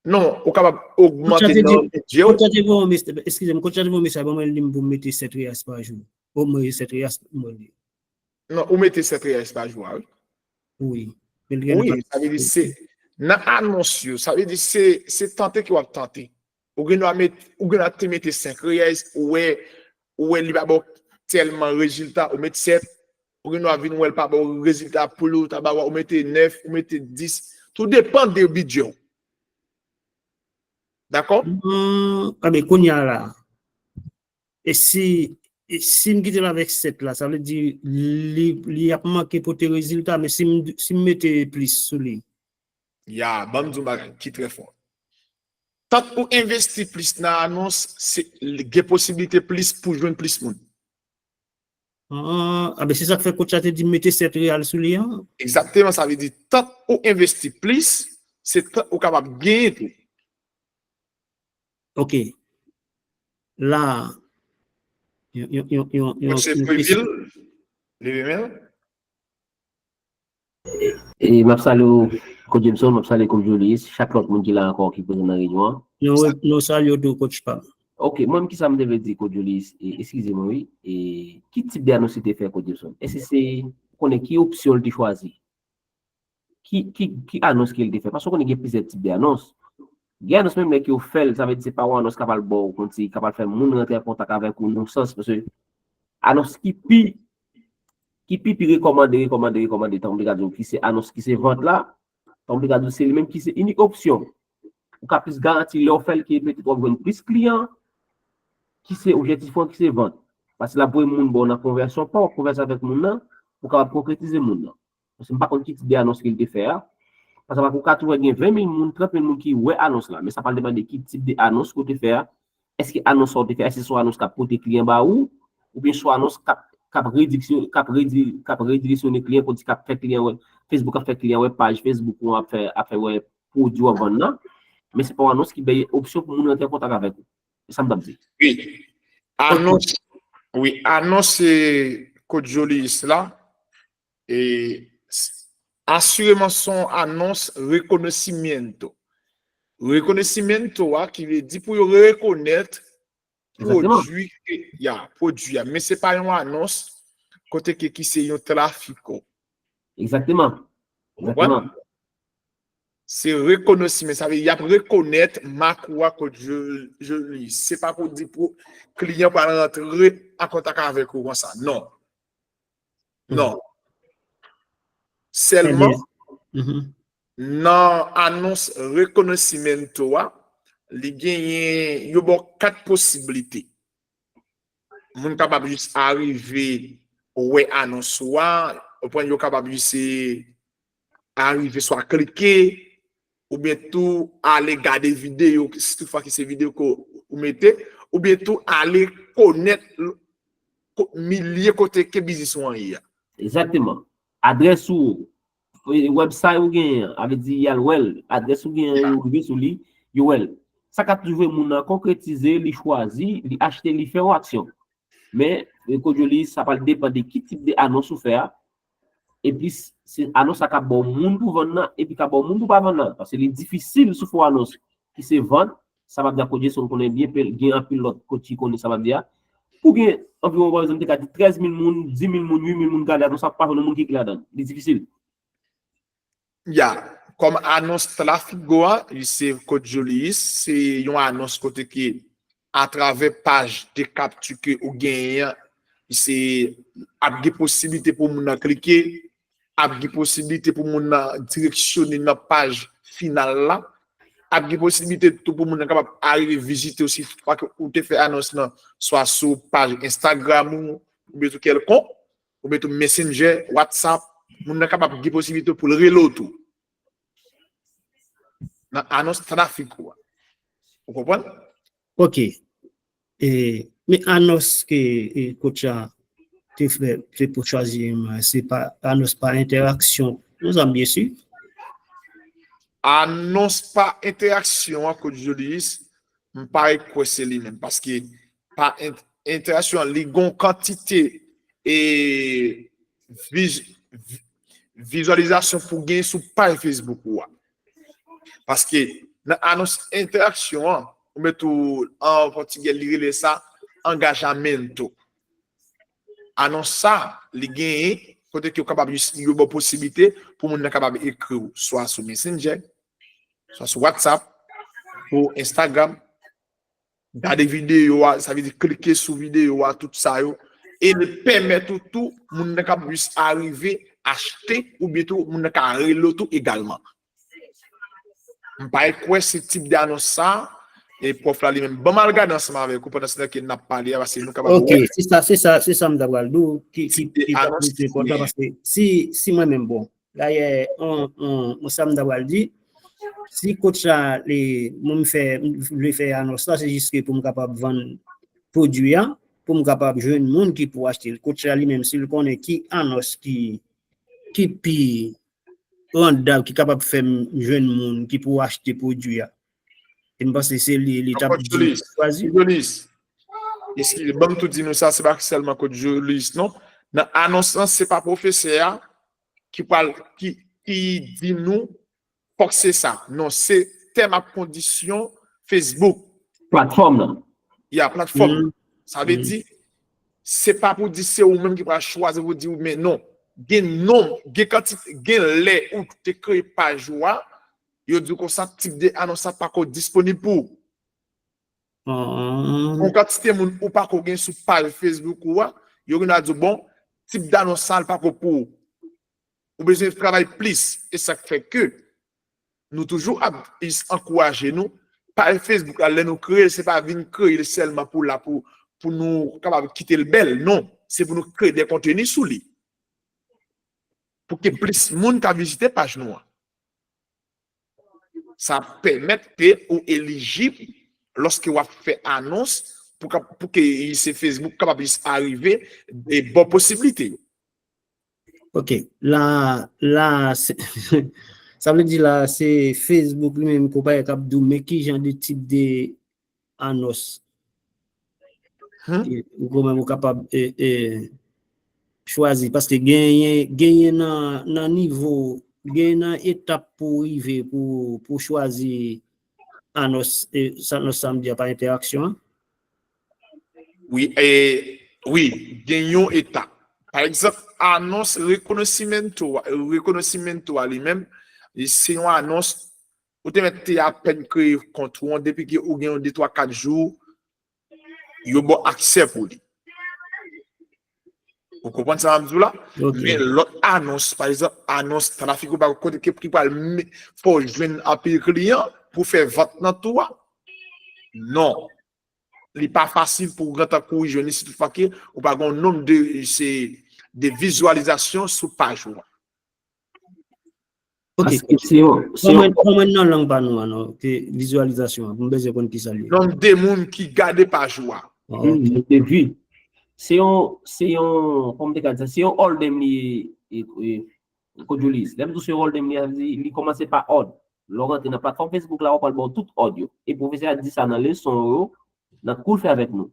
Non, ou kapab ogmante nan bidjè w. Kòt chat te voye yon mesaj, eskize m, kòt chat te voye yon mesaj ban mwen li m pou m mete sèt reyèl pa jou. O mwen sèt reyèl mwen li. Non, ou mete sèt reyèl pa jou a, wi. Wi. Wi, sa vle di se nan anons yo, sa vle di se, se tante ke w ap tante. Ou gen dwa met, ou gen dwa te mete senk reyèl, ou wè, ou wè li pa ba w tèlman rezilta, ou met sèt, ou gen dwa vin wè l pa ba w rezilta pou li, ou ta ba w, ou mete nèf, ou mete dis. Tou depann de bidjè w. Dakò? Hmm, a ben, kounye a la. E si, e si m kite l avèk sèt la, sa vle di li, li ap manke pote rezilta, men si m, si m mete plis sou li. Ya, ban m di w bagay ki trè fò. Tank ou envesti plis nan anons, se gen posiblite plis pou jwenn plis moun. Ah, a ben se sa k fè kòt chat te di mete sèt reyèl sou li an. Egzakteman, sa vle di tank ou envesti plis, se tank ou kapab genyen tou. Ok. La, yon, yon, yon, yon, yon, Mesye Previl, leve men l. E m ap salye w, Coach Jameson, m ap salye Coach Julius, chak lòt moun ki la ankò ki prezan nan reyinyon an. Nou, nou salye w tou, Coach Pam. Ok, mwen menm kisa m te vle di, Coach Julius, e, eskize mwen, wi, e, ki tip de anons li te fè, Coach Jameson? Èske se, ou konnen ki opsyon li te chwazi? Ki, ki, ki anons ke li te fè? Paske ou konnen gen plizyè tip de anons. Gen anons menm lè ke ou fè l, sa vle di se pa yon anons k ap al ba w konn si k ap al fè moun rantre an kontak avèk ou nan sans, paske anons ki pi, ki pi, pi rekòmande, rekòmande, rekòmande, tankou m te ka di w, ki se anons ki se vant la, tankou m te ka di w, se li menm ki se inik opsyon. Ou ka plis garanti lè w fè l ke petèt w ap jwenn plis kliyan, ki se objektif ou an, ki se vant. Paske l ap voye moun ba w nan konvèsyon pa w, w ap konvèse avèk moun nan, ou kapab konkretize moun nan. Paske m pa konn ki tip de anons ke l te fè a. Paske ou ka twouve gen ven mil moun, trant mil moun ki wè anons la. Men sa pral depann de ki tip de anons ke w te fè a. Èske anons sa w te fè a, èske se yon anons k ap pote kliyan ba ou, oubyen se yon anons k ap, k ap rediksyon-, k ap redi-, k ap redireksyone kliyan, konn si k ap fè kliyan wè, Facebook ap fè kliyan wè paj Facebook ou an, ap fè, ap fè wè pwodui w ap vann nan, men se pa yon anons ki bay opsyon pou moun rantre an kontak avèk ou. Se sa m t ap di. Wi. Anons, wi, anons, e, Coach Julius la, e, s-, asireman se yon anons rekonesimento. Rekonesimento a, ki vle di pou yo rekonèt Egzakteman. pwodui ke, ya, pwodui a. Men se pa yon anons kote ke ki se yon trafiko. Egzakteman. Ou konprann? Egzakteman. Se rekonesimento, sa vle di y ap rekonèt mak ou a, Coach Ju-, Julius. Se pa pou di pou kliyan pral rantre an kontak avèk ou konsa. Non. Non. Sèlman, Mhm. nan anons rekonesimento a, li genyen, yo ba w kat posiblite. Moun kapab jis arive wè anons ou a, ou konprann, yo kapab jis, e, arive swa klike, oubyen tou ale gade videyo, si toutfwa ke se videyo ke ou mete, oubyen tou ale konèt l-, ko-, milye kote ke biznis ou an ye a. Egzakteman. Adrès ou, e, website ou genyen an, sa vle di y al wè l, adrès ou genyen an, yo rive sou li, yo wè l. Sa k ap twouve moun nan konkretize, li chwazi, li achte, li fè yon aksyon. Men, e, Coach Julius, sa pral depann de ki tip de anons ou fè a. Epi, s-, se anons sa k ap ba w moun pou vann nan, epi k ap ba w moun pou pa vann nan. Paske li difisil si w fè yon anons ki se vant, sa m ap di a, Coach Jameson konnen byen, pe-, gen anpil lòt coach ki konnen sa m ap di a. Pou gen anviwon, pa egzanp, te ka di trèz mil moun, dis mil moun, uit mil moun gade anons sa, pa jwenn yon moun ki klik ladan l. Li difisil. Ya, kòm anons Trafigo a, li se Coach Julius, se yon anons kote ke atravè paj de kapti ke ou genyen an, li se ap gen posiblite pou moun nan klike, ap gen posiblite pou moun nan direksyone nan paj final la, ap gen posiblite tou pou moun nan kapab arive vizite w si toutfwa ke ou te fè anons lan, swa sou paj Instagram ou, oubyen tou kèlkonk. oubyen tou Messenger, WhatsApp, moun nan kapab gen posiblite pou l rele w tou. Nan anons trafik ou a. Ou konprann? Ok. E, men anons ke e, coach a te fè, te pou chwazi, se pa anons pa entèraksyon. Nou zanmi, byen si. Anons pa entèraksyon an, coach Julius, m pa kwè se li menm. Paske pa entèraksyon an, li gon kantite e viz, vizualizasyon pou gen sou paj Facebook ou a. Paske nan anons entèraksyon an, ou met ou an pòtigè, li rele sa engajamento. Anons sa, li genyen kote ke ou kapab jis yo ba w posiblite pou moun nan kapab ekri w swa sou Messenger, swa sou WhatsApp, ou Instagram, gade videyo a, sa vle di klike sou videyo a, tout sa yo. E li pèmèt ou tou, moun nan kab jis arive achte, oubyen tou, moun nan ka rele w tou egalman. M pa kwè se tip de anons sa, e pwòf la li menm. Ban m al gade ansanm avèk ou pandan se tan ke n ap pale a, paske nou kapab wè. Ok, se sa, se sa, se sa m ta pral di w, ki, ki, ki pa plis enpòtan, paske si, si mwen menm, bon, Dayè, on, on, on sa m ta pral di, si coach la, li, mwen m fè, m vle fè anons la, se jis ke pou m kapab vann pwodui a, pou m kapab jwenn moun ki pou achte l. Coach la li menm, si l konnen ki anons ki, ki pi randab, ki kapab fè m jwenn moun ki pou achte pwodui a. E m panse se li, li t ap di chwazi. Eskize, ban m tou di nou sa, se pa sèlman kot Julius, non. Nan anons lan, se pa pwofesè a, ki pral ki, ki di nou fòk se sa. Non, se tèm ak kondisyon Facebook. Platfòm nan. Ya, platfòm. Sa vle di, se pa pou di se ou menm ki pral chwazi pou di men non. Gen non, gen kantite, gen lè ou te kreye paj ou a, yo di w konsa tip de anons sa pako disponib pou ou. Yon kantite moun ou pako gen sou paj Facebook ou a, yo gen dwa di w bon, tip de anons sa l pako pou ou. Ou bezwen travay plis. E sa k fè ke nou toujou ap ankouraje nou, paj Facebook la, lè nou kreye l, se pa vin kreye l sèlman pou la, pou, pou nou kapab kite l bèl. Non, se pou nou kreye de konteni sou li. Pou ke plis moun ka vizite paj nou an. Sa pèmèt ke ou elijib lòske w ap fè anons pou, pou ke se Facebook kapab jis arive e ba w posiblite yo. Ok, la, la, se, sa vle di la, se Facebook li menm konpayi k ap di w men ki jan de tip de anons. Ou menm ou kapab e, e, chwazi, paske genyen, genyen nan, nan nivo, genyen nan etap pou rive pou, pou chwazi anons, e, sa, anons sa m di a pa entèraksyon an. Wi, e, wi, gen yon etap. Pa egzanp, anons rekonosimento, rekonosimento a li menm, se yon anons ou te mèt te apèn kreye kont ou an, depi ke ou gen yon de twa kat jou, yo ba w aksè pou li. Ou konprann sa m ap di w la? Men lòt anons, pa egzanp, anons trafik ou pa kote ki pral fè w jwenn anpil kliyan pou fè vant nan tou a. Non. Li pa fasil pou w gentan kouri jwenn li, si toutfwa ke ou pa gen yon nonb de, se, de vizyalizasyon sou paj ou an. Ok. Paske se yon, se yon... Ban mwen nan lang pa nou an, non, ke vizyalizasyon an, pou m bezwen konn ki sa l ye. Nonb de moun ki gade paj ou a. Nonb de vi. Se yon, se yon, kòman m te ka di sa, se yon òdm li ye, e, e, Kote Julius. Lè m di w se òdm li, sa vle di li kòmanse pa òd. Lè w rantre nan platfòm Facebook la, w ap al ba w tout òd yo. E pwofesè a di sa nan leson yo, nan kou l fè avèk nou.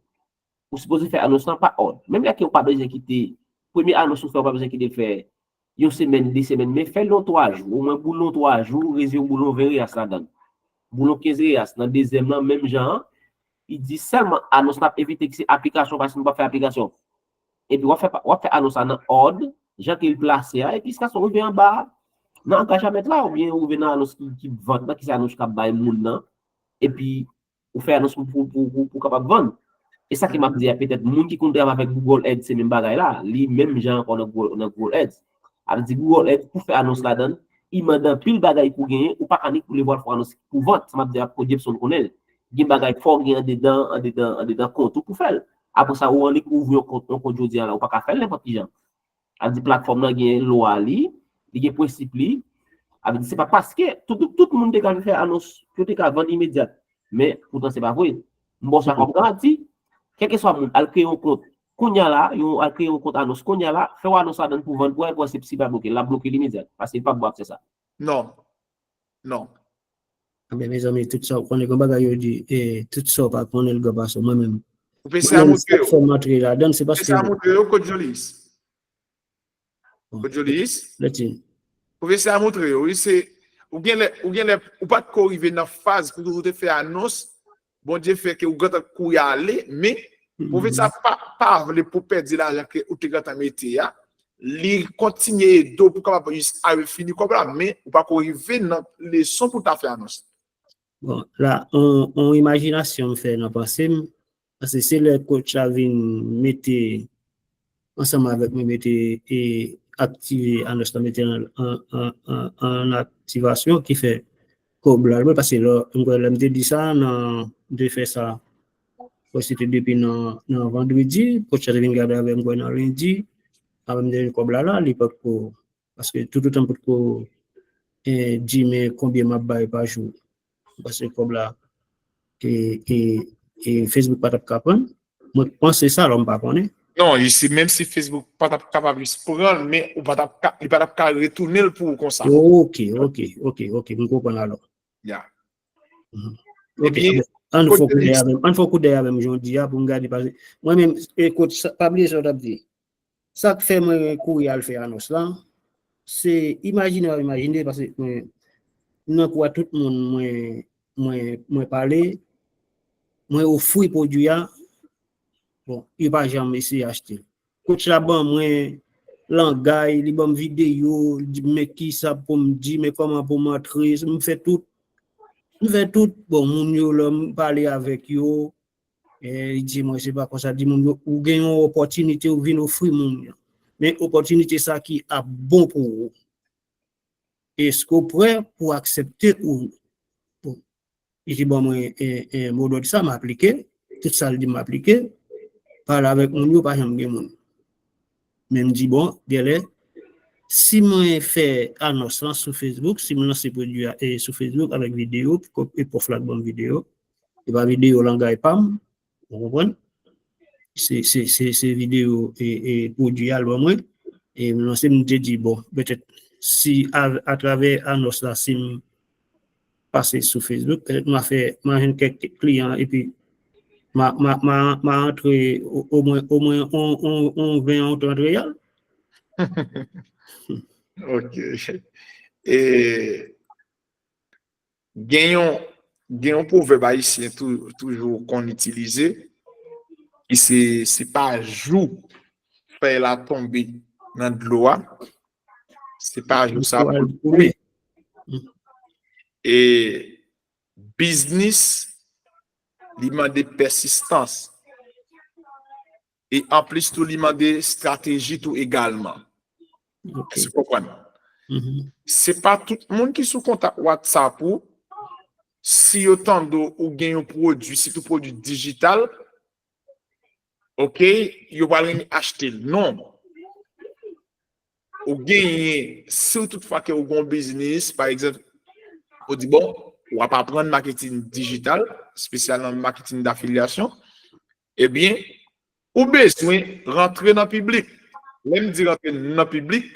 Ou sipoze fè anons lan pa òd. Menm lè ke ou pa bezwen kite, premye anons ou fè, ou pa bezwen kite l fè yon semèn, de semèn, men fè l yon twa jou, omwen boule yon twa jou, rezi w boule yon ven reyas ladan l. Boule yon kenz reyas nan dezyèm lan, menm jan an, li di sèlman anons l ap evite ki se aplikasyon, paske nou p ap fè aplikasyon. Epi w ap fè, w ap fè anons la nan òd, jan ke l plase a, epi jiskaske w rive anba a, nan angajament la, oubyen ou rive nan anons ki, ki vant lan, ki se anons k ap bay moun nan, epi ou fè anons pou, pou, pou, pou, pou kapab vann. E sa ke m ap di a, petèt moun ki konn travay avèk Google Ads, se menm bagay la, li menm jan ankò nan Google, nan Google Ads. Sa vle di Google Ads, pou fè anons ladan l, li mande anpil bagay pou genyen, ou pa ka nik pou leve w al fè anons pou vant, sa m ap di a, Coach Jepson konnen l. Gen bagay fò w gen andedan, andedan, andedan kont ou pou fè l. Apre sa, ou annik ouvri yon kont, yon kont jodi a la, ou pa ka fè l nenpòt ki jan. Sa vle di platfòm nan gen lwa li, li gen prensip li. Sa vle di se pa paske tout, tout, tout moun te ka fè anons, yo te ka vann imedyat. Men, poutan se pa vre. M ba w sa kòm garanti, kèlkeswa moun, al kreye yon kont kounye a la, yon, al kreye yon kont anons kounye a la, fè w anons ladan pou vann, pou wè, pou wè si, si pa bloke, l ap bloke l imedyat, paske li p ap ba w aksè sa. Non. Non. Ebyen, mezanmi, tout sa, ou konnen gen bagay yo di, eh, tout sa ou pa konnen l gran pase mwen menm. Ou pese a montre yo. Fò m antre ladan, se paske. Pese a montre yo, Kot Jolis. Kot Jolis. Leti. Pwofesè a montre yo, wi, se, ou gen lè, ou gen lè, ou pa t ko rive nan faz pou ou te fè anons, Bondye fè ke ou gentan kouri ale, men pwofesè a pa, pa vle pou pèdi lajan ke ou te gentan mete a, li kontinye ede w pou kapab jis al fini kòb la, men ou pa ko rive nan leson pou ta fè anons. Bon, la, on, on imajinasyon m fè nan panse m, paske se lè coach la vin mete ansanm avèk mwen, mete e aktive anons lan, mete an, an, an, an, an aktivasyon ki fè kòb la, paske lè, m kwè lè m te di sa nan, m te fè sa, kwè se te depi nan, nan vandredi, coach la te vin gade avè m, kwè nan lendi, avè m te kòb la la, li pa t ko, paske toutotan m pa t ko, eh, di men konbyen m ap bay pa jou. Paske kòb la, e, e, e Facebook pa t ap ka pran. Mwen panse sa, alò m pa konnen. Non, li se menm si Facebook pa t ap kapab jis pran l, men ou pa t ap ka, li pa t ap ka retounen l pou ou konsa. Ok, ok, ok, ok, m konprann alò. Ya. Ok, ann fè kout dèyè avè m, ann fè kout dèyè avè m, jan w di a, pou m gade, paske mwen menm, e coach, pa bliye sa w t ap di. Sa k fè mwen kouri al fè anons lan, se imajine w ap imajine, paske mwen, nan kwa tout moun mwen, mwen, mwen pale, mwen ofri pwodui a, bon, yo pa janm eseye achte l. Coach la ban mwen langay, li ban m videyo, li di m men kisa pou m di, men kòman pou m antre, m fè tout. M fè tout, bon, moun yo, lè m pale avèk yo, e, li di mwen, se pa konsa, di moun yo, ou gen yon opòtinite, ou vin ofri moun yo. Men opòtinite sa ki ap bon pou ou. Èske ou prè pou aksepte ou? Bon, li te ban mwen, e, e, modòd sa, m aplike, tout sa l di m aplike, pale avèk moun yo, pa janm gen moun. Men m di, bon, genlè, si mwen fè anons lan sou Facebook, si m lanse pwodui a, e, sou Facebook avèk videyo, e pwòf la t ban m videyo, e pa videyo langay pa m, ou konprann? Se, se, se, se videyo e, e pwodui a l ban mwen. E m lanse, m te di, bon, petèt, si a, atravè anons la, si m pase sou Facebook, petèt m a fè, m a jwenn kèk kliyan, epi m a, m a, m a, m a antre o- omwen, omwen on, on, on ven, on trant reyal. Ok. E gen yon, gen yon pwovèb ayisyen tou, toujou konn itilize, ki se, se pa jou fèy la tonbe nan dlo a, se pa jou sa pou l koule. E biznis, li mande pèsistans. E anplis tou, li mande estrateji tou egalman. Ok. Èske w konprann? Mhm. Se pa tout moun ki sou kontak WhatsApp ou, si yo tande w ou gen yon pwodui, sitou pwodui dijital, ok, yo pral renmen achte l. Non. Ou genyen, si w tout fwa ke ou gen yon biznis, pa egzanp, ou di, bon, w ap aprann maketin dijital, espesyal nan maketin dafilyasyon, ebyen, ou bezwen rantre nan piblik. Lè m di rantre nan piblik,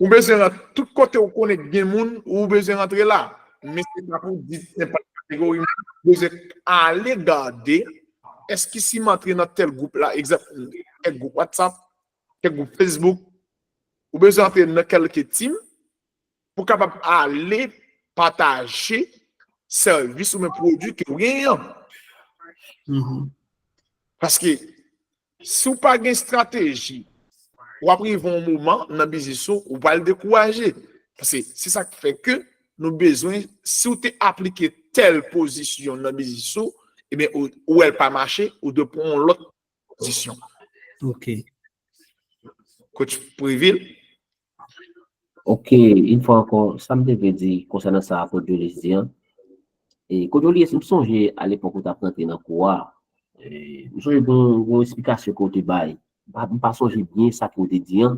ou bezwen rantre tout kote ou konnen gen moun, ou bezwen rantre la. Men se pa pou di nenpòt kategori moun, ou bezwen ale gade, èske si m antre nan tèl gwoup la, egzanp, kèk gwoup WhatsApp, kèk gwoup Facebook, ou bezwen antre nan kèlke team pou kapab ale pataje sèvis oubyen pwodui ke w genyen an. Mhm. Paske si w pa gen estrateji, w ap rive yon moman nan biznis ou, ou pral dekouraje. Paske se sa k fè ke nou bezwen, si w te aplike tèl pozisyon nan biznis ou, ebyen, ou, ou wè l pa mache, ou dwe pran yon lòt pozisyon. Ok. Coach Privil? Ok, yon fwa ankò, sa m te vle di konsènan sa Coach Jolis di an. E, Coach Jolis, m sonje alepòk ou t ap rantre nan kou a, e, m sonje gen yon, yon esplikasyon ke w te bay. pa, m pa sonje byen sa ke w te di an.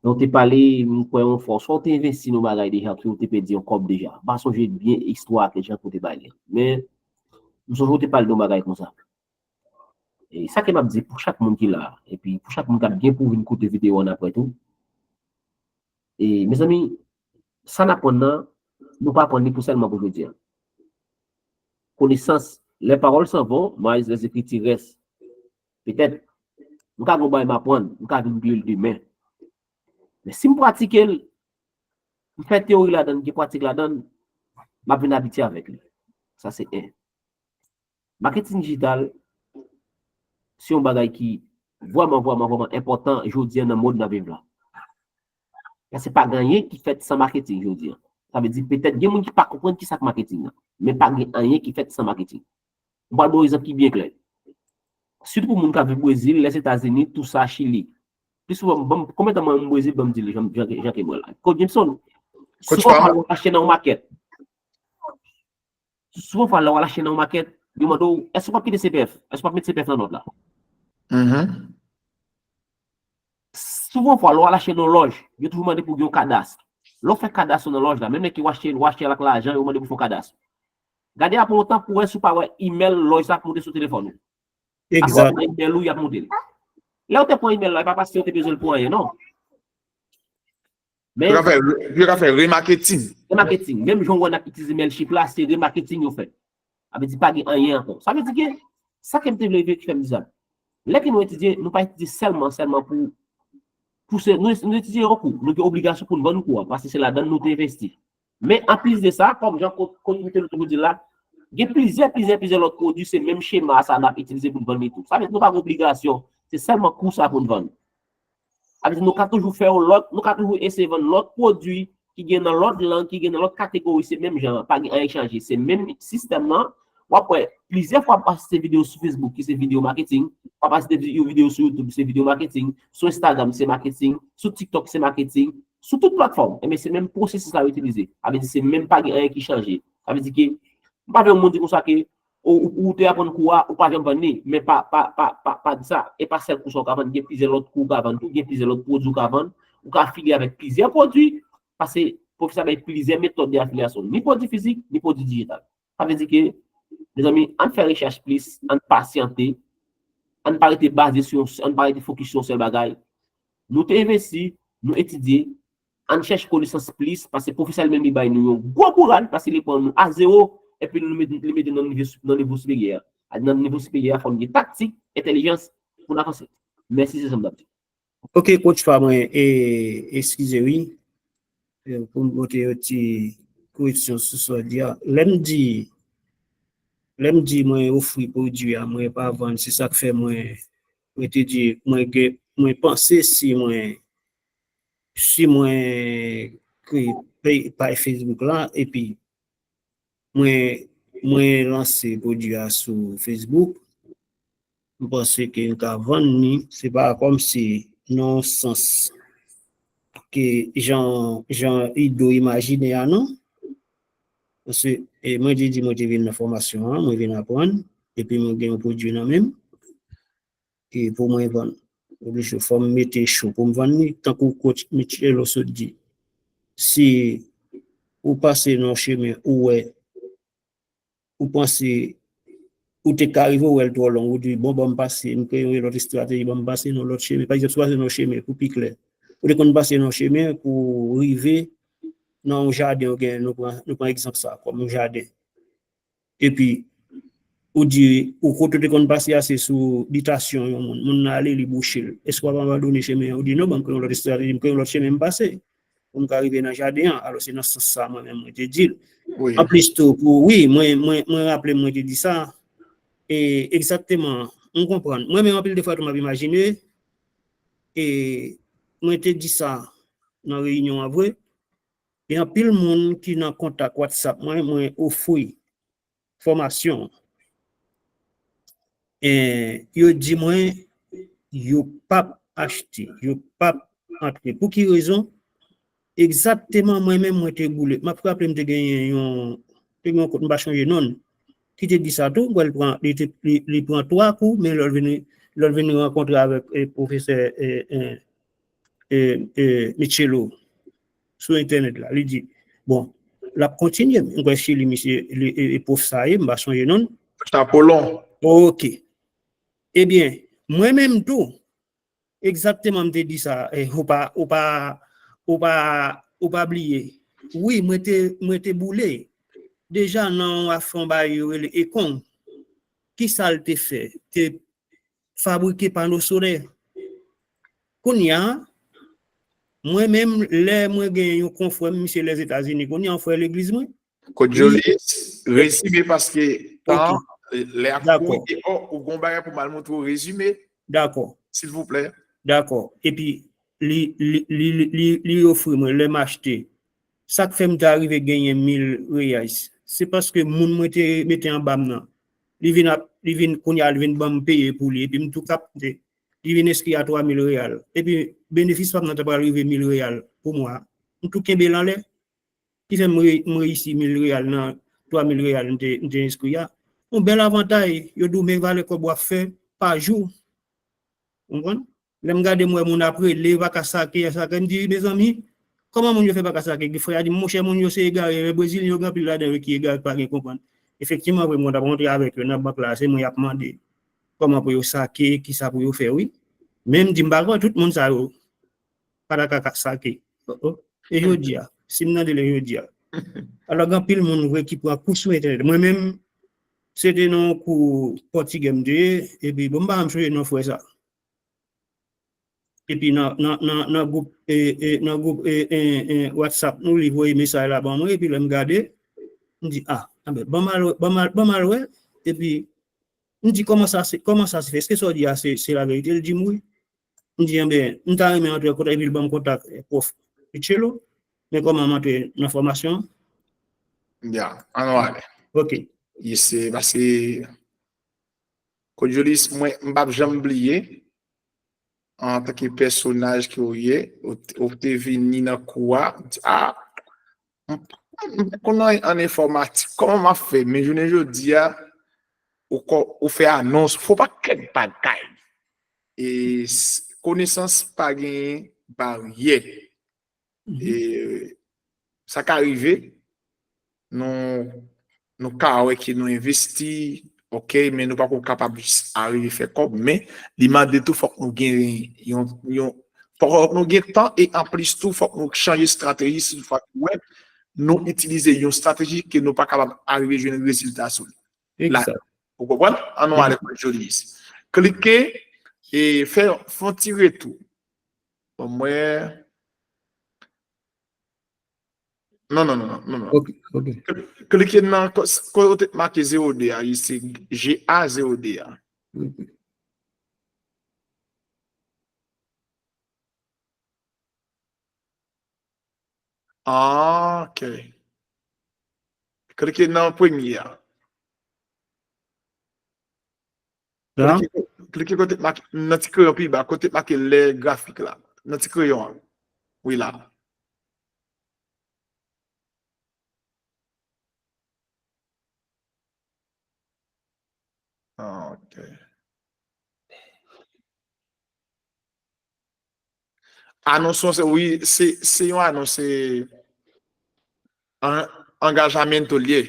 Men w te pale, m kwè yon fwa, swa w te envesti nan bagay deja, ke w te pèdi yon kòb deja. M pa sonje byen istwa a, ke jan ke w te bay li an. Men, m sonje w te pale de yon bagay konsa. E sa ke m ap di pou chak moun ki la, epi pou chak moun k ap gen pou vin koute videyo an apre tou. E, mezanmi, sa n aprann nan, nou pa aprann li pou sèlman pou jodi a. Konesans, les paroles s'en vont, mais les écritures restent. Petèt, m ka gen yon bagay m aprann, m ka vin bliye l demen. Men si m pratike l, m fè teyori ladan l, gen pratik ladan l, m ap vin abitye avèk li. Sa se en. Maketing dijital, se yon bagay ki vrèman, vrèman, vrèman enpòtan jodi a nan mond n ap viv la. Paske pa gen anyen ki fèt san maketing jodi a. Sa vle di, petèt gen moun ki pa konprann ki sa k maketing nan. Men pa gen anyen ki fèt san maketing. M pral ba w egzanp ki byen klè. Sitou pou moun k ap viv Brezil, Lèzetazini, tou sa, Chili. Pli souvan, ban m, konbyen tan mwen menm Brezil, ban m di l, jan, jan, jan ke mwen la. Coach Jameson, souvan fwa lè w achte nan yon makèt, souvan fwa lè w al achte nan yon makèt, yo mande w, èske w p ap kite C P F? Èske w p ap met C P F nan lòt la? Souvan fwa lè w al achte nan yon lòj, yo toujou mande pou gen yon kadas. Lè w fè kadas ou nan lòj la, menm lè ke w achte, w achte l ak lajan, yo mande pou w fè yon kadas. Gade apre yon tan pou w wè si w pa wè imèl lòj sa ap monte sou telefòn ou. Apre w pran imèl ou, y ap monte l. Lè w te pran imèl la, e pa paske yo te bezwen l pou anyen, non. Men yo ka fè, yo ka fè remarketing. Remarketing. Menm jan w wè n ap itilize Mailchimp la, se remarketing yo fè. Sa vle di pa gen anyen ankò. Sa vle di ke, sa ke m te vle ki fè m di sa. Lè ke nou etidye, nou pa etidye sèlman, sèlman pou, pou se, nou, nou etidye yon kou. Nou gen obligasyon pou n vann kou a, paske se ladan l nou te envesti. Men anplis de sa, kòm jan ko-, Coach Michel toujou di la, gen plizyè, plizyè, plizyè lòt pwodui, se menm chema sa n ap itilize pou n vann li tou. Sa vle di nou pa gen obligasyon, se sèlman kou sa pou n vann. Sa vle di nou ka toujou fè yon lòt, nou ka toujou eseye vann lòt pwodui ki gen nan lòt lang, ki gen nan lòt kategori, se menm jan an, pa gen anyen ki chanje. Se menm sistèm nan, w ap wè, plizyè fwa m poste videyo sou Facebook, ki se videyo maketing, m ap poste vi-, yon videyo sou YouTube, se videyo maketing, sou Instagram, se maketing, sou TikTok, se maketing, sou tout platfòm. Enben, se menm pwosesis la yo itilize. Sa vle di, se menm pa gen anyen ki chanje. Sa vle di ke, m pa vle yon moun di konsa ke, ou, ou, ou te aprann kou a, ou pa janm vann li, men pa, pa, pa, pa, pa di sa, e pa sèl kou sa ou ka vann, gen plizyè lòt kou ou ka vann tou, gen plizyè lòt pwodui ou ka vann, ou ka afilye avèk plizyè pwodui, paske pwofesyonèl bay plizyè metòd de afilyasyon, ni pwodui fizik, ni pwodui dijital. Sa vle di ke, mezanmi, ann fè rechèch plis, ann pasyante, ann pa rete baze sou yon, ann pa rete fokis sou yon sèl bagay. Nou te envesti, nou etidye, ann chèche konesans plis, paske pwofesè li menm li bay nou yon gwo bourad, paske li pran nou a zewo, epi li mete, li mete nou nan nivo, nan nivo siperyè a. Nan nivo siperyè a, fò n gen taktik, entèlijans, pou n avanse. Mèsi, se sa m t ap di. Ok, coach pa mwen, e, eskize wi. E, pou m pote yon ti koreksyon sou sa w di a. Lè m di, lè m di mwen ofri pwodui a, mwen pa vann, se sa k fè mwen, mwen te di, mwen gen, mwen panse si mwen, si mwen kreye pay, pay Facebook la, epi mwen, mwen lanse pwodui a sou Facebook, m panse ke m ka vann li, se pa kòmsi nan yon sans ke jan, jan Ido imajine a, non. Paske, e, mwen te di mwen te vin nan fòmasyon an, mwen vin aprann, epi mwen gen yon pwodui nan men m, e pou mwen vann. Oblije, fò m mete cho pou m vann li, tankou coach Michelo sot di. Si ou pase nan yon chemen, ou wè, ou panse, ou te ka rive, ou wè l twò long, ou di, bon, ban m pase, m kreye yon lòt estrateji, ban m pase nan lòt chemen. Pa egzanp, si w pase nan yon chemen pou pi klè, ou te konn pase nan yon chemen pou rive nan yon jaden, ou gen, nou pran, nou pran egzanp sa, kòm yon jaden. Epi, ou di, ou kote w te konn pase a, se sou bitasyon yon moun. Moun nan ale, li bouche l. Èske w ap abandone chemen an? Ou di, non, ban m kreye yon lòt estrateji, m kreye yon lòt chemen, m pase. Pou m ka rive nan jaden an. Alò, se nan sans sa, mwen menm, mwen te di l. Anplis tou, pou, wi, mwen, mwen, mwen raple m, mwen te di sa. E, egzakteman, m konprann. Mwen menm, anpil de fwa, tou, m ap imajine. E, mwen te di sa nan reyinyon an, vre. E anpil moun ki nan kontak WhatsApp mwen, mwen ofri fòmasyon. E yo di mwen, yo p ap achte, yo p ap antre. Pou ki rezon? Egzakteman, mwen menm, mwen te boule. M ap raple, m te genyen yon, te gen yon kot, m pa chonje non l, ki te di sa tou, m kwè l pran, li te, li, li pran twa kou, men lè l vini, lè l vin rankontre avèk e, pwofesè e, e, e, e, Michelo sou entènèt la. Li di, bon, l ap kontinye. Mwen kwè si li, misye, li, e, e pwof sa ye, m pa sonje non l. Chapolon. Ok. Ebyen, mwen menm tou, egzakteman m te di sa, eh, ou pa, ou pa, ou pa, ou pa bliye. Wi, mwen te, mwen te boule. Deja nan yon afè yon bagay yo rele Ekong. Ki sa l te fè? Te fabrike pano solè. Kounye a, mwen menm, lè mwen gen yon konfrè m, misye Lèzetazini, kounye a yon frè legliz mwen. Kot Jolis, rezime paske tan, lè ap kouri deyò, ou gon bagay pou m al montre w rezime. Dakò. Silvouplè. Dakò. Epi, li, li, li, li, li, li ofri mwen, lè m achte. Sa k fè m te arive genyen mil reais, se paske moun mwen te mete anba m nan, li vin ap, li vin, kounye a, li vin ban m peye pou li, epi m tou kap, li vin enskri a twa mil real. Epi, benefis pa m nan ta pral rive mil real pou mwa a. M tou kenbe l anlè. Ki fè m re-, m reyisi mil real nan twa mil real m te, m te enskri a. Yon bèl avantay, yo di w men valè kòb w ap fè pa jou. Ou konprann? Lè m gade m wè moun ap rele, yo pa ka sake, sake, m di, mezanmi, kòman moun yo fè pa ka sake? Frè a di m, monchè, moun yo se egare, men Brezilyen yo gen anpil ladan yo ki egare, ki pa gen konprann. Efektivman, vre, mwen t ap rantre avèk yo nan bank la, se mwen y ap mande kòman pou yo sake, kisa pou yo fè, wi. Men m di, m pa kwè tout moun sa yo pa ta ka, ka sake. Oh, oh. E jodi a, si m tande lè jodi a. Alò, gen anpil moun vre ki pran kou sou entènèt. Mwen menm, se te nan yon kou pòtigè m te ye, epi, bon, m pa janm sonje non frè sa. Epi nan, nan, nan, nan gwoup, e, e, nan gwoup, e, e, e, WhatsApp nou, li voye mesaj la ban mwen, epi lè m gade, m di, a, anben, ban m al, ban m al, ban m al wè, epi m di, kòman sa se, kòman sa se fè? Èske sa w di a se, se laverite? Li di m wi. M di, enben, m ta renmen antre an kontak, epi l ban m kontak, eh, pwòf Michelo, men kòman m antre nan fòmasyon an? Ya, ann ale. Ok. Yes, se, paske, Kot Jolis, mwen, m p ap janm bliye, antanke pèsonaj ke w ye, ou, ou te vini nan kou a, m di, a, m, m pa konn anyen an enfòmatik, kòman m ap fè? Men jounen jodi a, ou, ou fè anons, fò pa kèk bagay. E konesans pa gen baryè. E sa ka rive, nou, nou ka wè ke nou envesti, ok, men nou pako kapab jis arive fè kòb, men li mande tou fòk nou gen yon, yon, fòk nou gen tan e anplis tou fòk nou chanje estrateji si toutfwa ke wè nou itilize yon estrateji ke nou pa kapab arive jwenn rezilta sou li. La, ou konprann? Ann nou ale Kot Jolis. Klike e fè, fè yon ti retou. Bon, mwen, non, non, non, non, non, non. Ok, ok. Klike nan ko-, kote make zewo de a, isi, G A zewo de a. Ok. Ah, ok. Klike nan premye a. Klike, klike kote make, nan ti kreyon pi ba, kote make lè grafik la. Nan ti kreyon an. Wi la. Ah, ok. Anons, wi, se, se yon anons, se an-, angajamento l ye.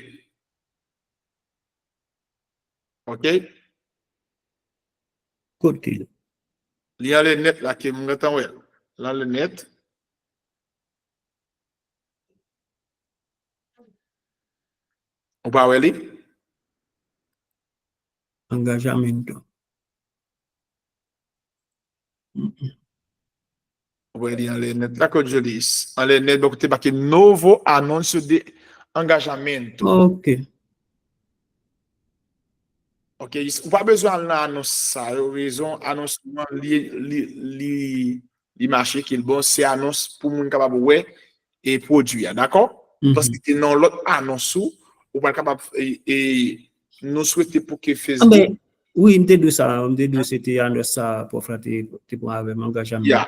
Ok? Kote? Li anlè nèt la, ke m gentan wè. Li anlè nèt. Ou pa wè li? Angajamento. Ou wè li anlè nèt la, Kot Jolis. Anlè nèt, bò kote make novo anúncio de engajamento. Ok. Ok, ou pa bezwen al nan anons sa yo, rezon anons lan li, li, li, li mache, ki l bon, se anons pou moun kapab wè e pwodui a, dakò? Paske te nan lòt anons ou, ou pral kapab, e, e, nou swete pou ke Facebook. Wi, m te di w sa, m te di w se te anons sa, pwòf la te, te pran avè m, angajman. Ya.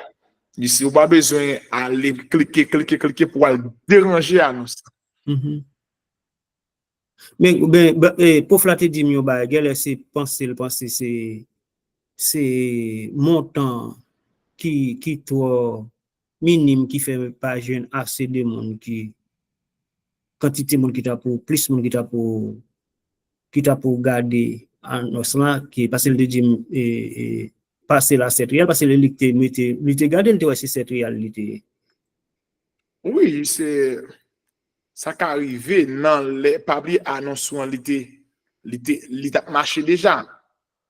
Isi, ou pa bezwen ale klike, klike, klike pou al deranje anons sa. Men, ben, ben, e, pwòf la te di m yon bagay, genlè se panse l panse se, se montan ki, ki twò minim ki fè pa jwenn ase de moun ki, kantite moun ki ta pou, plis moun ki ta pou, ki ta pou gade anons lan, ki, paske l te di m, e, e, pase l a sèt riyal, paske li te mete, li te gade, li te wè se sèt riyal li te ye. Wi, se, sa ka rive nan lè, pa bliye anons ou an, li te, li te, li t ap mache deja.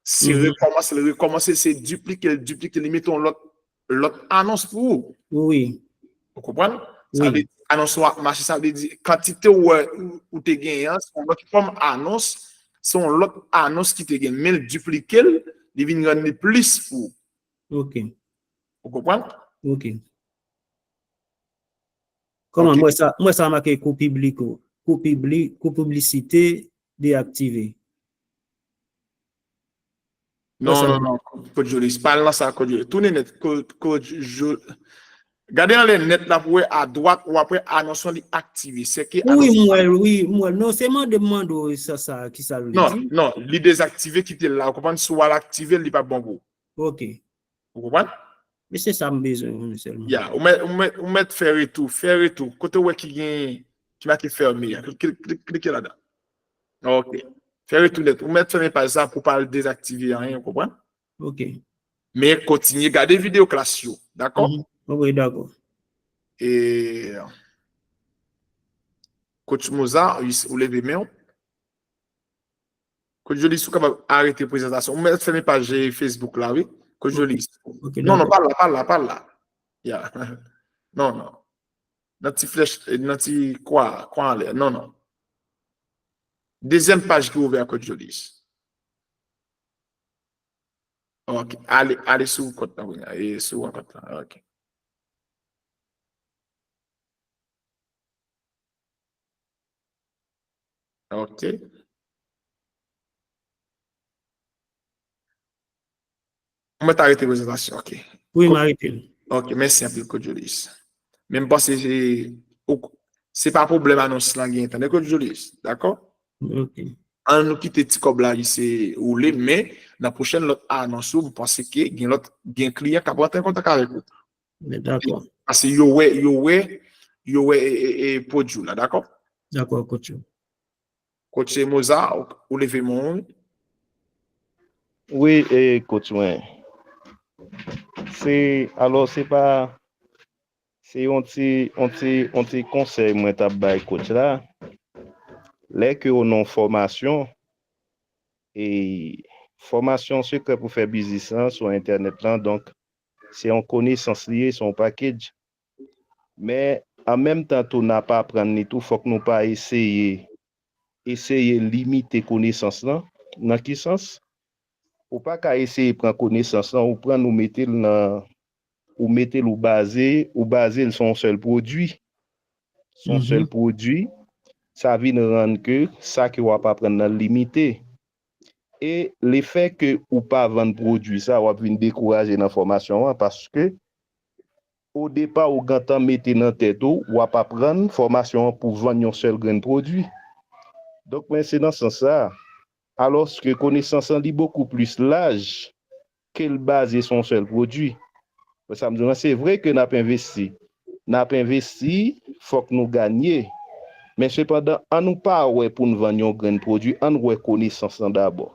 Si rekòmanse, li rekòmanse, se diplike l, diplike l, li mete yon lòt, lòt anons pou ou. Wi. Ou konprann? Sa vle di, anons ou ap mache, sa vle di, kantite ou wè ou, ou te genyen an, se yon lòt fòm anons, se yon lòt anons ki te gen, men l diplike l, li vin rann li plis pou ou. Ok. Ou konprann? Ok. Kòman, mwen sa, mwen sa make kou pibliko, kou pibli, kou piblisite deyaktive. Non, non, non, Coach Jolis, pa al nan sa, Coach Jolis. Tounen nèt, Coach, Coach Jo-, gade anlè nèt la pou wè adwat, w ap wè anons lan li aktive. Se ke Wi, m wè l, wi, m wè l. Non, se mande m mande w sa, sa, ki sa l vle Non, di. Non, li dezaktive, kite l la. Ou konprann? Si w al aktive l, li p ap bon pou ou. Ok. Ou konprann? Men se sa m bezwen, wi, sèlman. Ya, ou mèt, ou mèt, ou mèt fè retou, fè retou. Kote w wè ki gen, ki make fèmen an, klike, klike, klike ladan. Ok. Fè retou nèt. Ou mèt fèmen paj sa pou pa al dezaktive anyen, ou konprann? Ok. Men kontinye gade videyo klas yo, dakò? Ok, dakò. E, Coach Moza, ou leve men w. Coach Jolis, ou kapab arete prezantasyon. Ou mèt fèmen paj Facebook la, wi. Coach Jolis. Ok, Non, non, dakò. Pa la, pa la, pa la. Ya. Non, non. Nan ti flèch, nan ti kwa, kwa anlè. Non, non. Dezyèm paj ki ouvè a, Coach Jolis. Ok. Ale, ale sou kont la, wi. E sou kont la. Ok. Ok. Ou mèt arete prezantasyon, ok. Wi, m arete l. Ok, mèsi anpil, Coach Jolis. Men m panse se, ou, se pa pwoblèm anons lan gen, tande, Coach Jolis, dakò? Ok. An nou kite ti kòb la, li se woule, men nan pwochèn lòt anons ou, m panse ke gen lòt, gen kliyan k ap rantre an kontak avèk ou. Men dakò. Paske yo wè, yo wè, yo wè, e, e, e, pwodui w la, dakò? Dakò, Coach. Coach Moza, ou, ou leve men w. Wi, e, Coach mwen. Se, alò, se pa, se yon ti, yon ti, yon ti konsèy mwen t ap bay Coach la. Lè ke ou nan fòmasyon, e fòmasyon sekrè pou fè biznis lan sou entènèt lan, donk, se yon konesans li ye, se yon package. Men, an menm tan tou, n ap aprann li tou, fòk nou pa eseye, eseye limite konesans lan. Nan ki sans? Ou pa ka eseye pran konesans lan, ou pran l, ou mete l nan, ou mete l, ou baze, ou baze l sou yon sèl pwodui. Sou yon sèl pwodui, sa vin rann ke sa ke w ap aprann nan limite. E lefè ke ou pa vann pwodui sa, w ap vin dekouraje nan fòmasyon an, paske o depa ou gentan mete nan tèt ou, w ap aprann fòmasyon an pou vann yon sèl grenn pwodui. Donk, men se nan sans sa, alòske konesans lan li bokou plis laj ke l baze sou yon sèl pwodui. Wè sa m di w lan, se vre ke n ap envesti. N ap envesti, fòk nou ganye. Men sepandan, an nou pa wè pou n vann yon grenn pwodui, an n wè konesans lan dabò.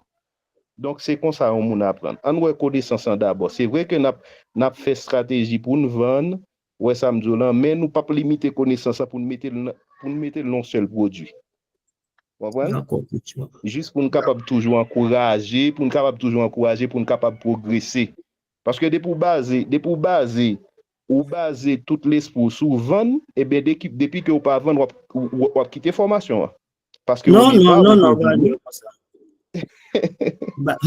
Donk, se konsa yon moun aprann. An n wè konesans lan dabò. Se vre ke n ap, n ap fè estrateji pou n vann, wè sa m di w lan, men nou p ap limite konesans lan pou n mete l nan, pou n mete l nan yon sèl pwodui. Ou konprann? Dakò, Coach. Jis pou n kapab toujou ankouraje, pou n kapab toujou ankouraje, pou n kapab pwogrese. Paske depi w baze, depi w baze, ou baze tout lespri w sou vann, ebyen, depi, depi ke w pa vann, w ap, w, w, w ap kite fòmasyon an. Paske Non, o depa, non, non, ou non, pwodui. pa di konsa. Ba-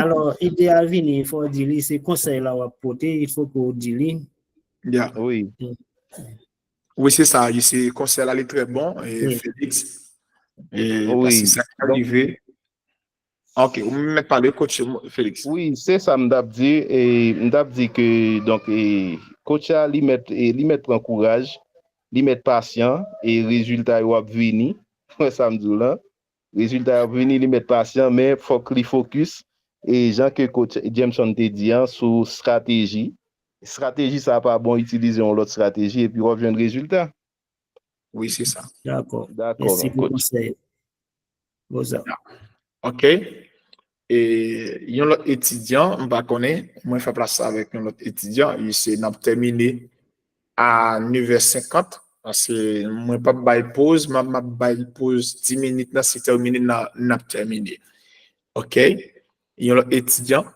Alò, ide a vini, fò w di li, se konsèy la w ap pote, il fò ke w di li. Ya. Wi. Wi, se sa, se konsèy la, li trè bon, e Wi. Félix. E, Wi. Paske sa ki Donk, rive. Ok, ou mèt pale, coach Félix. Wi, se sa m t ap di. E, m t ap di ke, donk, e, coach la, li mèt, e, li mèt pran kouraj, li mèt pasyan, e rezilta yo ap vini. Wè sa m di w lan. Rezilta yo ap vini, li mèt pasyan, men fòk li fokis. e jan ke coach Jameson te di an, sou strateji. Strateji sa pa bon, itilize yon lòt strateji epi w ap jwenn rezilta. Wi, se sa. Dakò. Dakò, Mèsi pou coach. Konsèy. Boza. Ok. E yon lòt etidyan, m pa konnen, mwen fè plas sa avèk yon lòt etidyan, e se n ap tèmine a nèf è senkant, paske mwen p ap bay poz, m ap, m ap bay poz dis minit nan, se tèmine nan, n ap tèmine. Ok? Yon lòt etidyan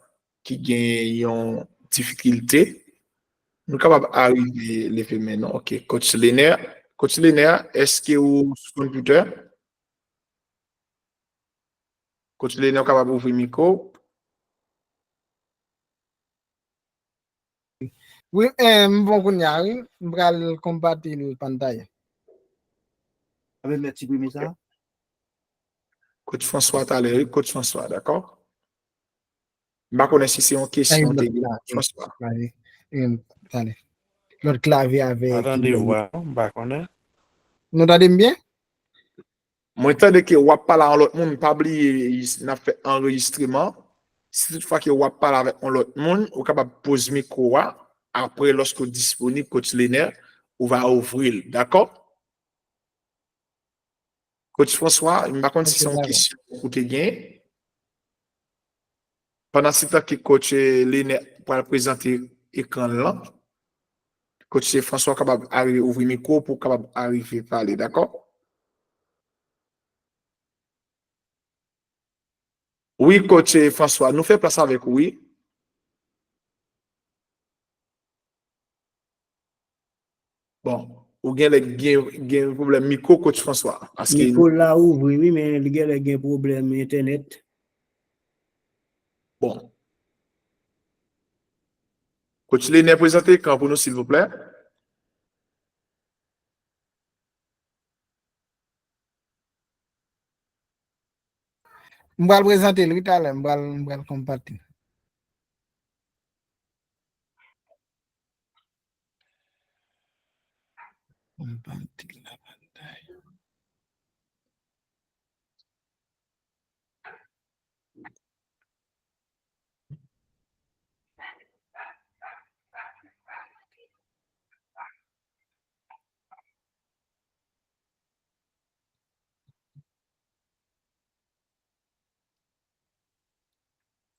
ki gen yon difikilte, nou kapab arive leve men nou. Ok, coach Lener. Coach Lener, èske ou sou konpitè? Coach Lener, ou kapab ouvri mikwo? Wi, eh, m bon kounye a, wi. M pral konpati l pantay. Amen, mèt siprime sa. Coach François talè, wi, coach François, dakò? M pa konnen si se yon kesyon te gen, François. Talè. Lòt klavye avèk. Pa tande vwa, m pa konnen. Nou tande m byen? Mwen tande ke w ap pale a yon lòt moun, pa bliye n ap fè anrejistreman. Si toutfwa ke w ap pale avèk yon lòt moun, ou kapab poze mikwo a, apre lòske w disponib, coach Lener, ou va ouvri l, dakò? Coach François, m pa konn si se yon kesyon ou te gen. Pandan se tan ke coach Lener pral prezante ekran l lan, coach François kapab arive ouvri mikwo pou w kapab arive pale, dakò? Wi, coach François, nou fè plas avèk ou, wi. Bon, ou genlè gen, gen pwoblèm mikwo, coach François. Paske Mikwo la ouvri, wi, men li genlè gen pwoblèm entènèt. Bon. Coach Lener, prezante ekran pou nou, silvouplè. M pral prezante l, wi, talè. M pral, m pral konpati. Konpati la pantay.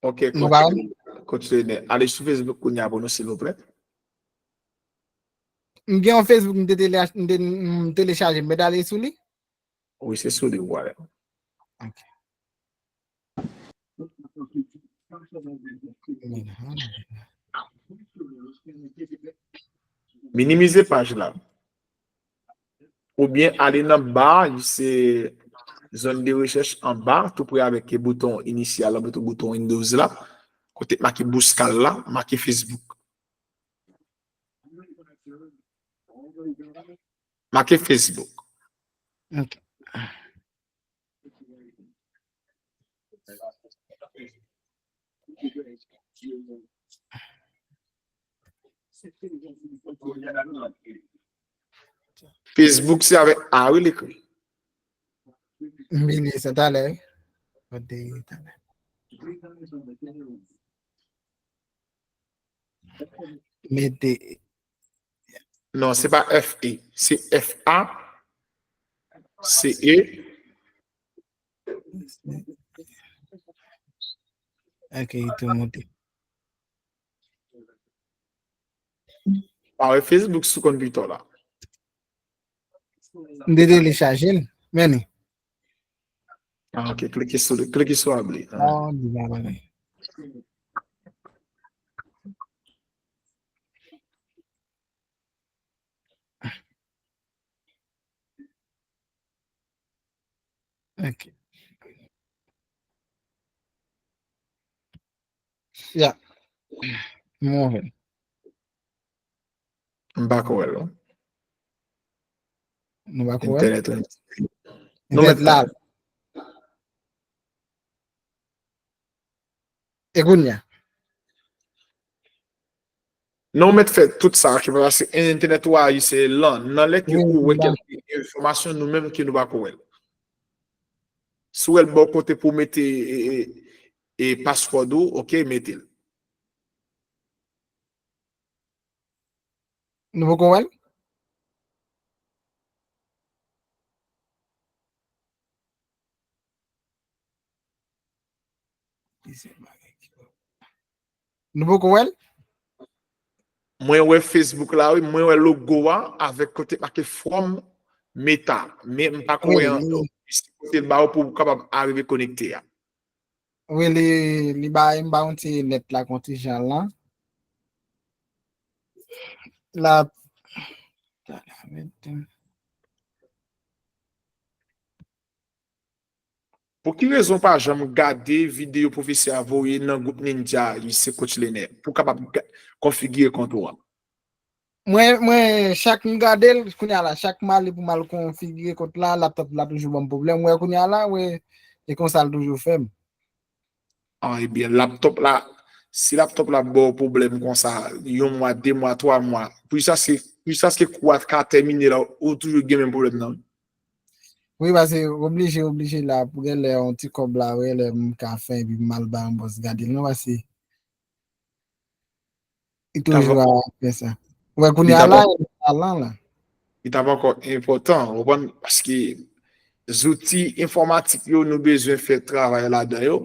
Ok, coach Lener. Ale sou Facebook kounye a pou nou, silvouplè. M gen yon Facebook, m te tele-, m te, m telechaje, m mèt ale sou li? Wi, se sou li, w ale. Ok. Minimize paj la. Oubyen ale nan ba, se zòn de rechèch anba, tou pre avèk bouton inisyal la, bouton, bouton Windows la, kote make bouskal la, make Facebook. Make Facebook. Ok. Facebook, se avèk A, wi, l ekri. M bliye sa talè, wi. Kote talè. Mete. Non, se pa F E, se F A C E. Ok, li tou monte. Pa wè Facebook sou konpitè la. M te telechaje l, men li. Ah, ok, klike sou, klike sou abli. Ah, li pa bagay. Ok. Ya. Mwen wè. M pa ko wè l, non. Nou pa ko wè l? Entènèt la. Nou Entènèt mèt la. E kounye a? Non, ou mèt fè tout sa, ki pa se entènèt ou a, se lan. Nan lè ke Wi, ou wè wi. Kèlke enfòmasyon, nou menm ke nou pa ko wè l. Si w wè l bò kote pou mete, e, e, e password ou, ok, mete l. Nou poko wè l? Nou poko wè l? Mwen wè Facebook la, wi, mwen wè logo a avèk kote make from Meta. Men m pa ko wè an, wi, kote l ba ou pou w kapab arive konekte a. Wi, li, li ba, m ba yon ti nèt la konti jan lan. La, Pou ki rezon w pa janm gade videyo pwofesè a voye nan gwoup Ninja, li se coach Lener, pou w kapab ga- konfigire kont ou an? Mwen, mwen, chak m gade l, kounye a la, chak m ale pou m al konfigire kont la, laptop la toujou ban m pwoblèm. Mwen, kounye a la, mwen, e konsa l toujou fè m. Ah, ebyen, laptop la, si laptop la ba w pwoblèm konsa, yon mwa, de mwa, twa mwa, jiskaske, jiskaske kou a ka tèmine la, ou toujou gen menm pwoblèm nan. Wi, paske oblije, oblije la, pou gen lè yon ti kòb la, wi, lè m ka fè, epi m al ba yon bòs gade l, non, paske li toujou ap fè sa. Wè, kounye a la, e talan la. Li t ap ankò enpòtan, ou konprann? Paske zouti enfòmatik yo, nou bezwen fè travay ladan yo.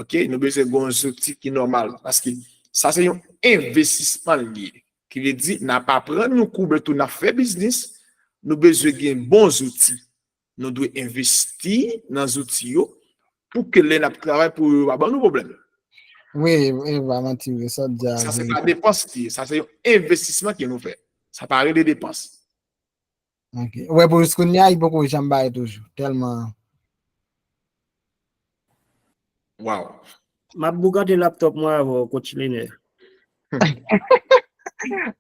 Ok? Nou bezwen gen yon zouti ki nòmal. Paske sa se yon envestisman li ye. Ki vle di, n ap aprann yon kou, men tou n ap fè biznis, nou bezwen gen bon zouti. Nou dwe envesti nan zouti yo pou ke lè n ap travay pou yo pa ban nou pwoblèm. Wi, e pa manti, wi, sa w di a. Sa se pa depans li ye, sa se yon envestisman ke nou fè. Sa pa rele depans. Ok. Ou wè, pou jis kounye a, li poko janm bay toujou. Tèlman. Wow. M ap boukante laptop mwen avè w, coach Lener.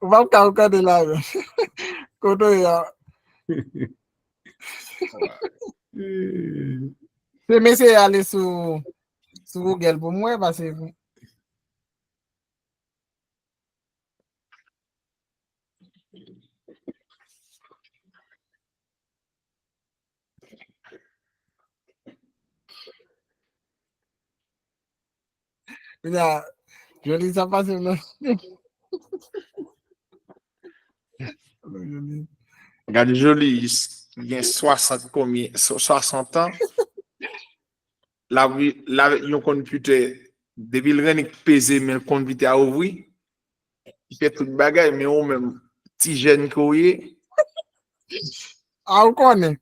Ou p ap ka boukante la menm. Kote w ye a? Se mesye ale sou, sou Google pou mwen, paske Kounye a, Jolis ap pase m nan. Gade Jolis, gen swasant konbyen, swa- swasant an. L ap, l avèk yon konpitè, depi l rennik peze men konpitè a ouvri, li fè tout bagay, men ou menm, ti jèn ke w ye. A, ou konnen.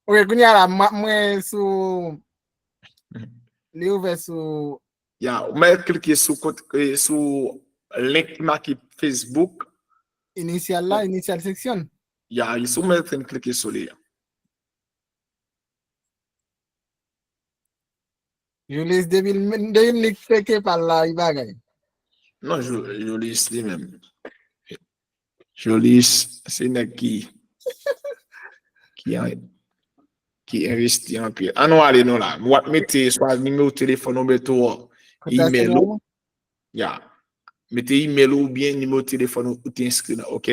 Ok, kounye a la, mwen, mwen sou, li ouvè sou. Ya, ou mèt klike sou kot, eh, sou link ki make Facebook. Inisyal la, inisyal seksyon. Ya, si ou mèt klike sou li a. Jolis depi l, depi l nik peke pa l la, li bagay. Non, Jo- Jolis li menm. Jolis, se nèg ki, ki an- ki envesti anpil. Ann nou ale nou la. W ap mete swa nimewo telefòn ou, mete email ou. Ya. Mete email ou oubyen nimewo telefòn ou, ou te enskri nan, ok?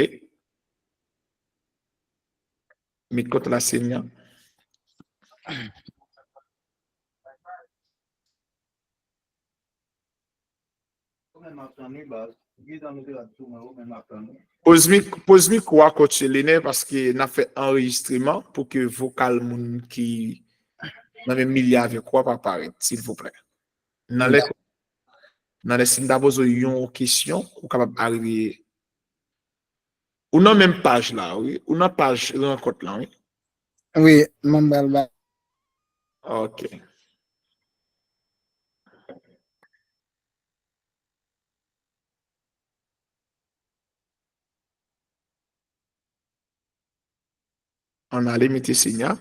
Met kont la, Senya. Poz mik-, poz mikwo a, coach Lener, paske n ap fè anrejistreman pou ke vokal moun ki nan menm milye avèk ou a pa parèt, silvouplè. Nan lè, nan lè si m ta poze w yon kesyon, ou kapab arive. Ou nan menm paj la, wi. Ou nan paj rankont lan, wi. Wi, m pral ba. Ok. Ann ale mete Senya.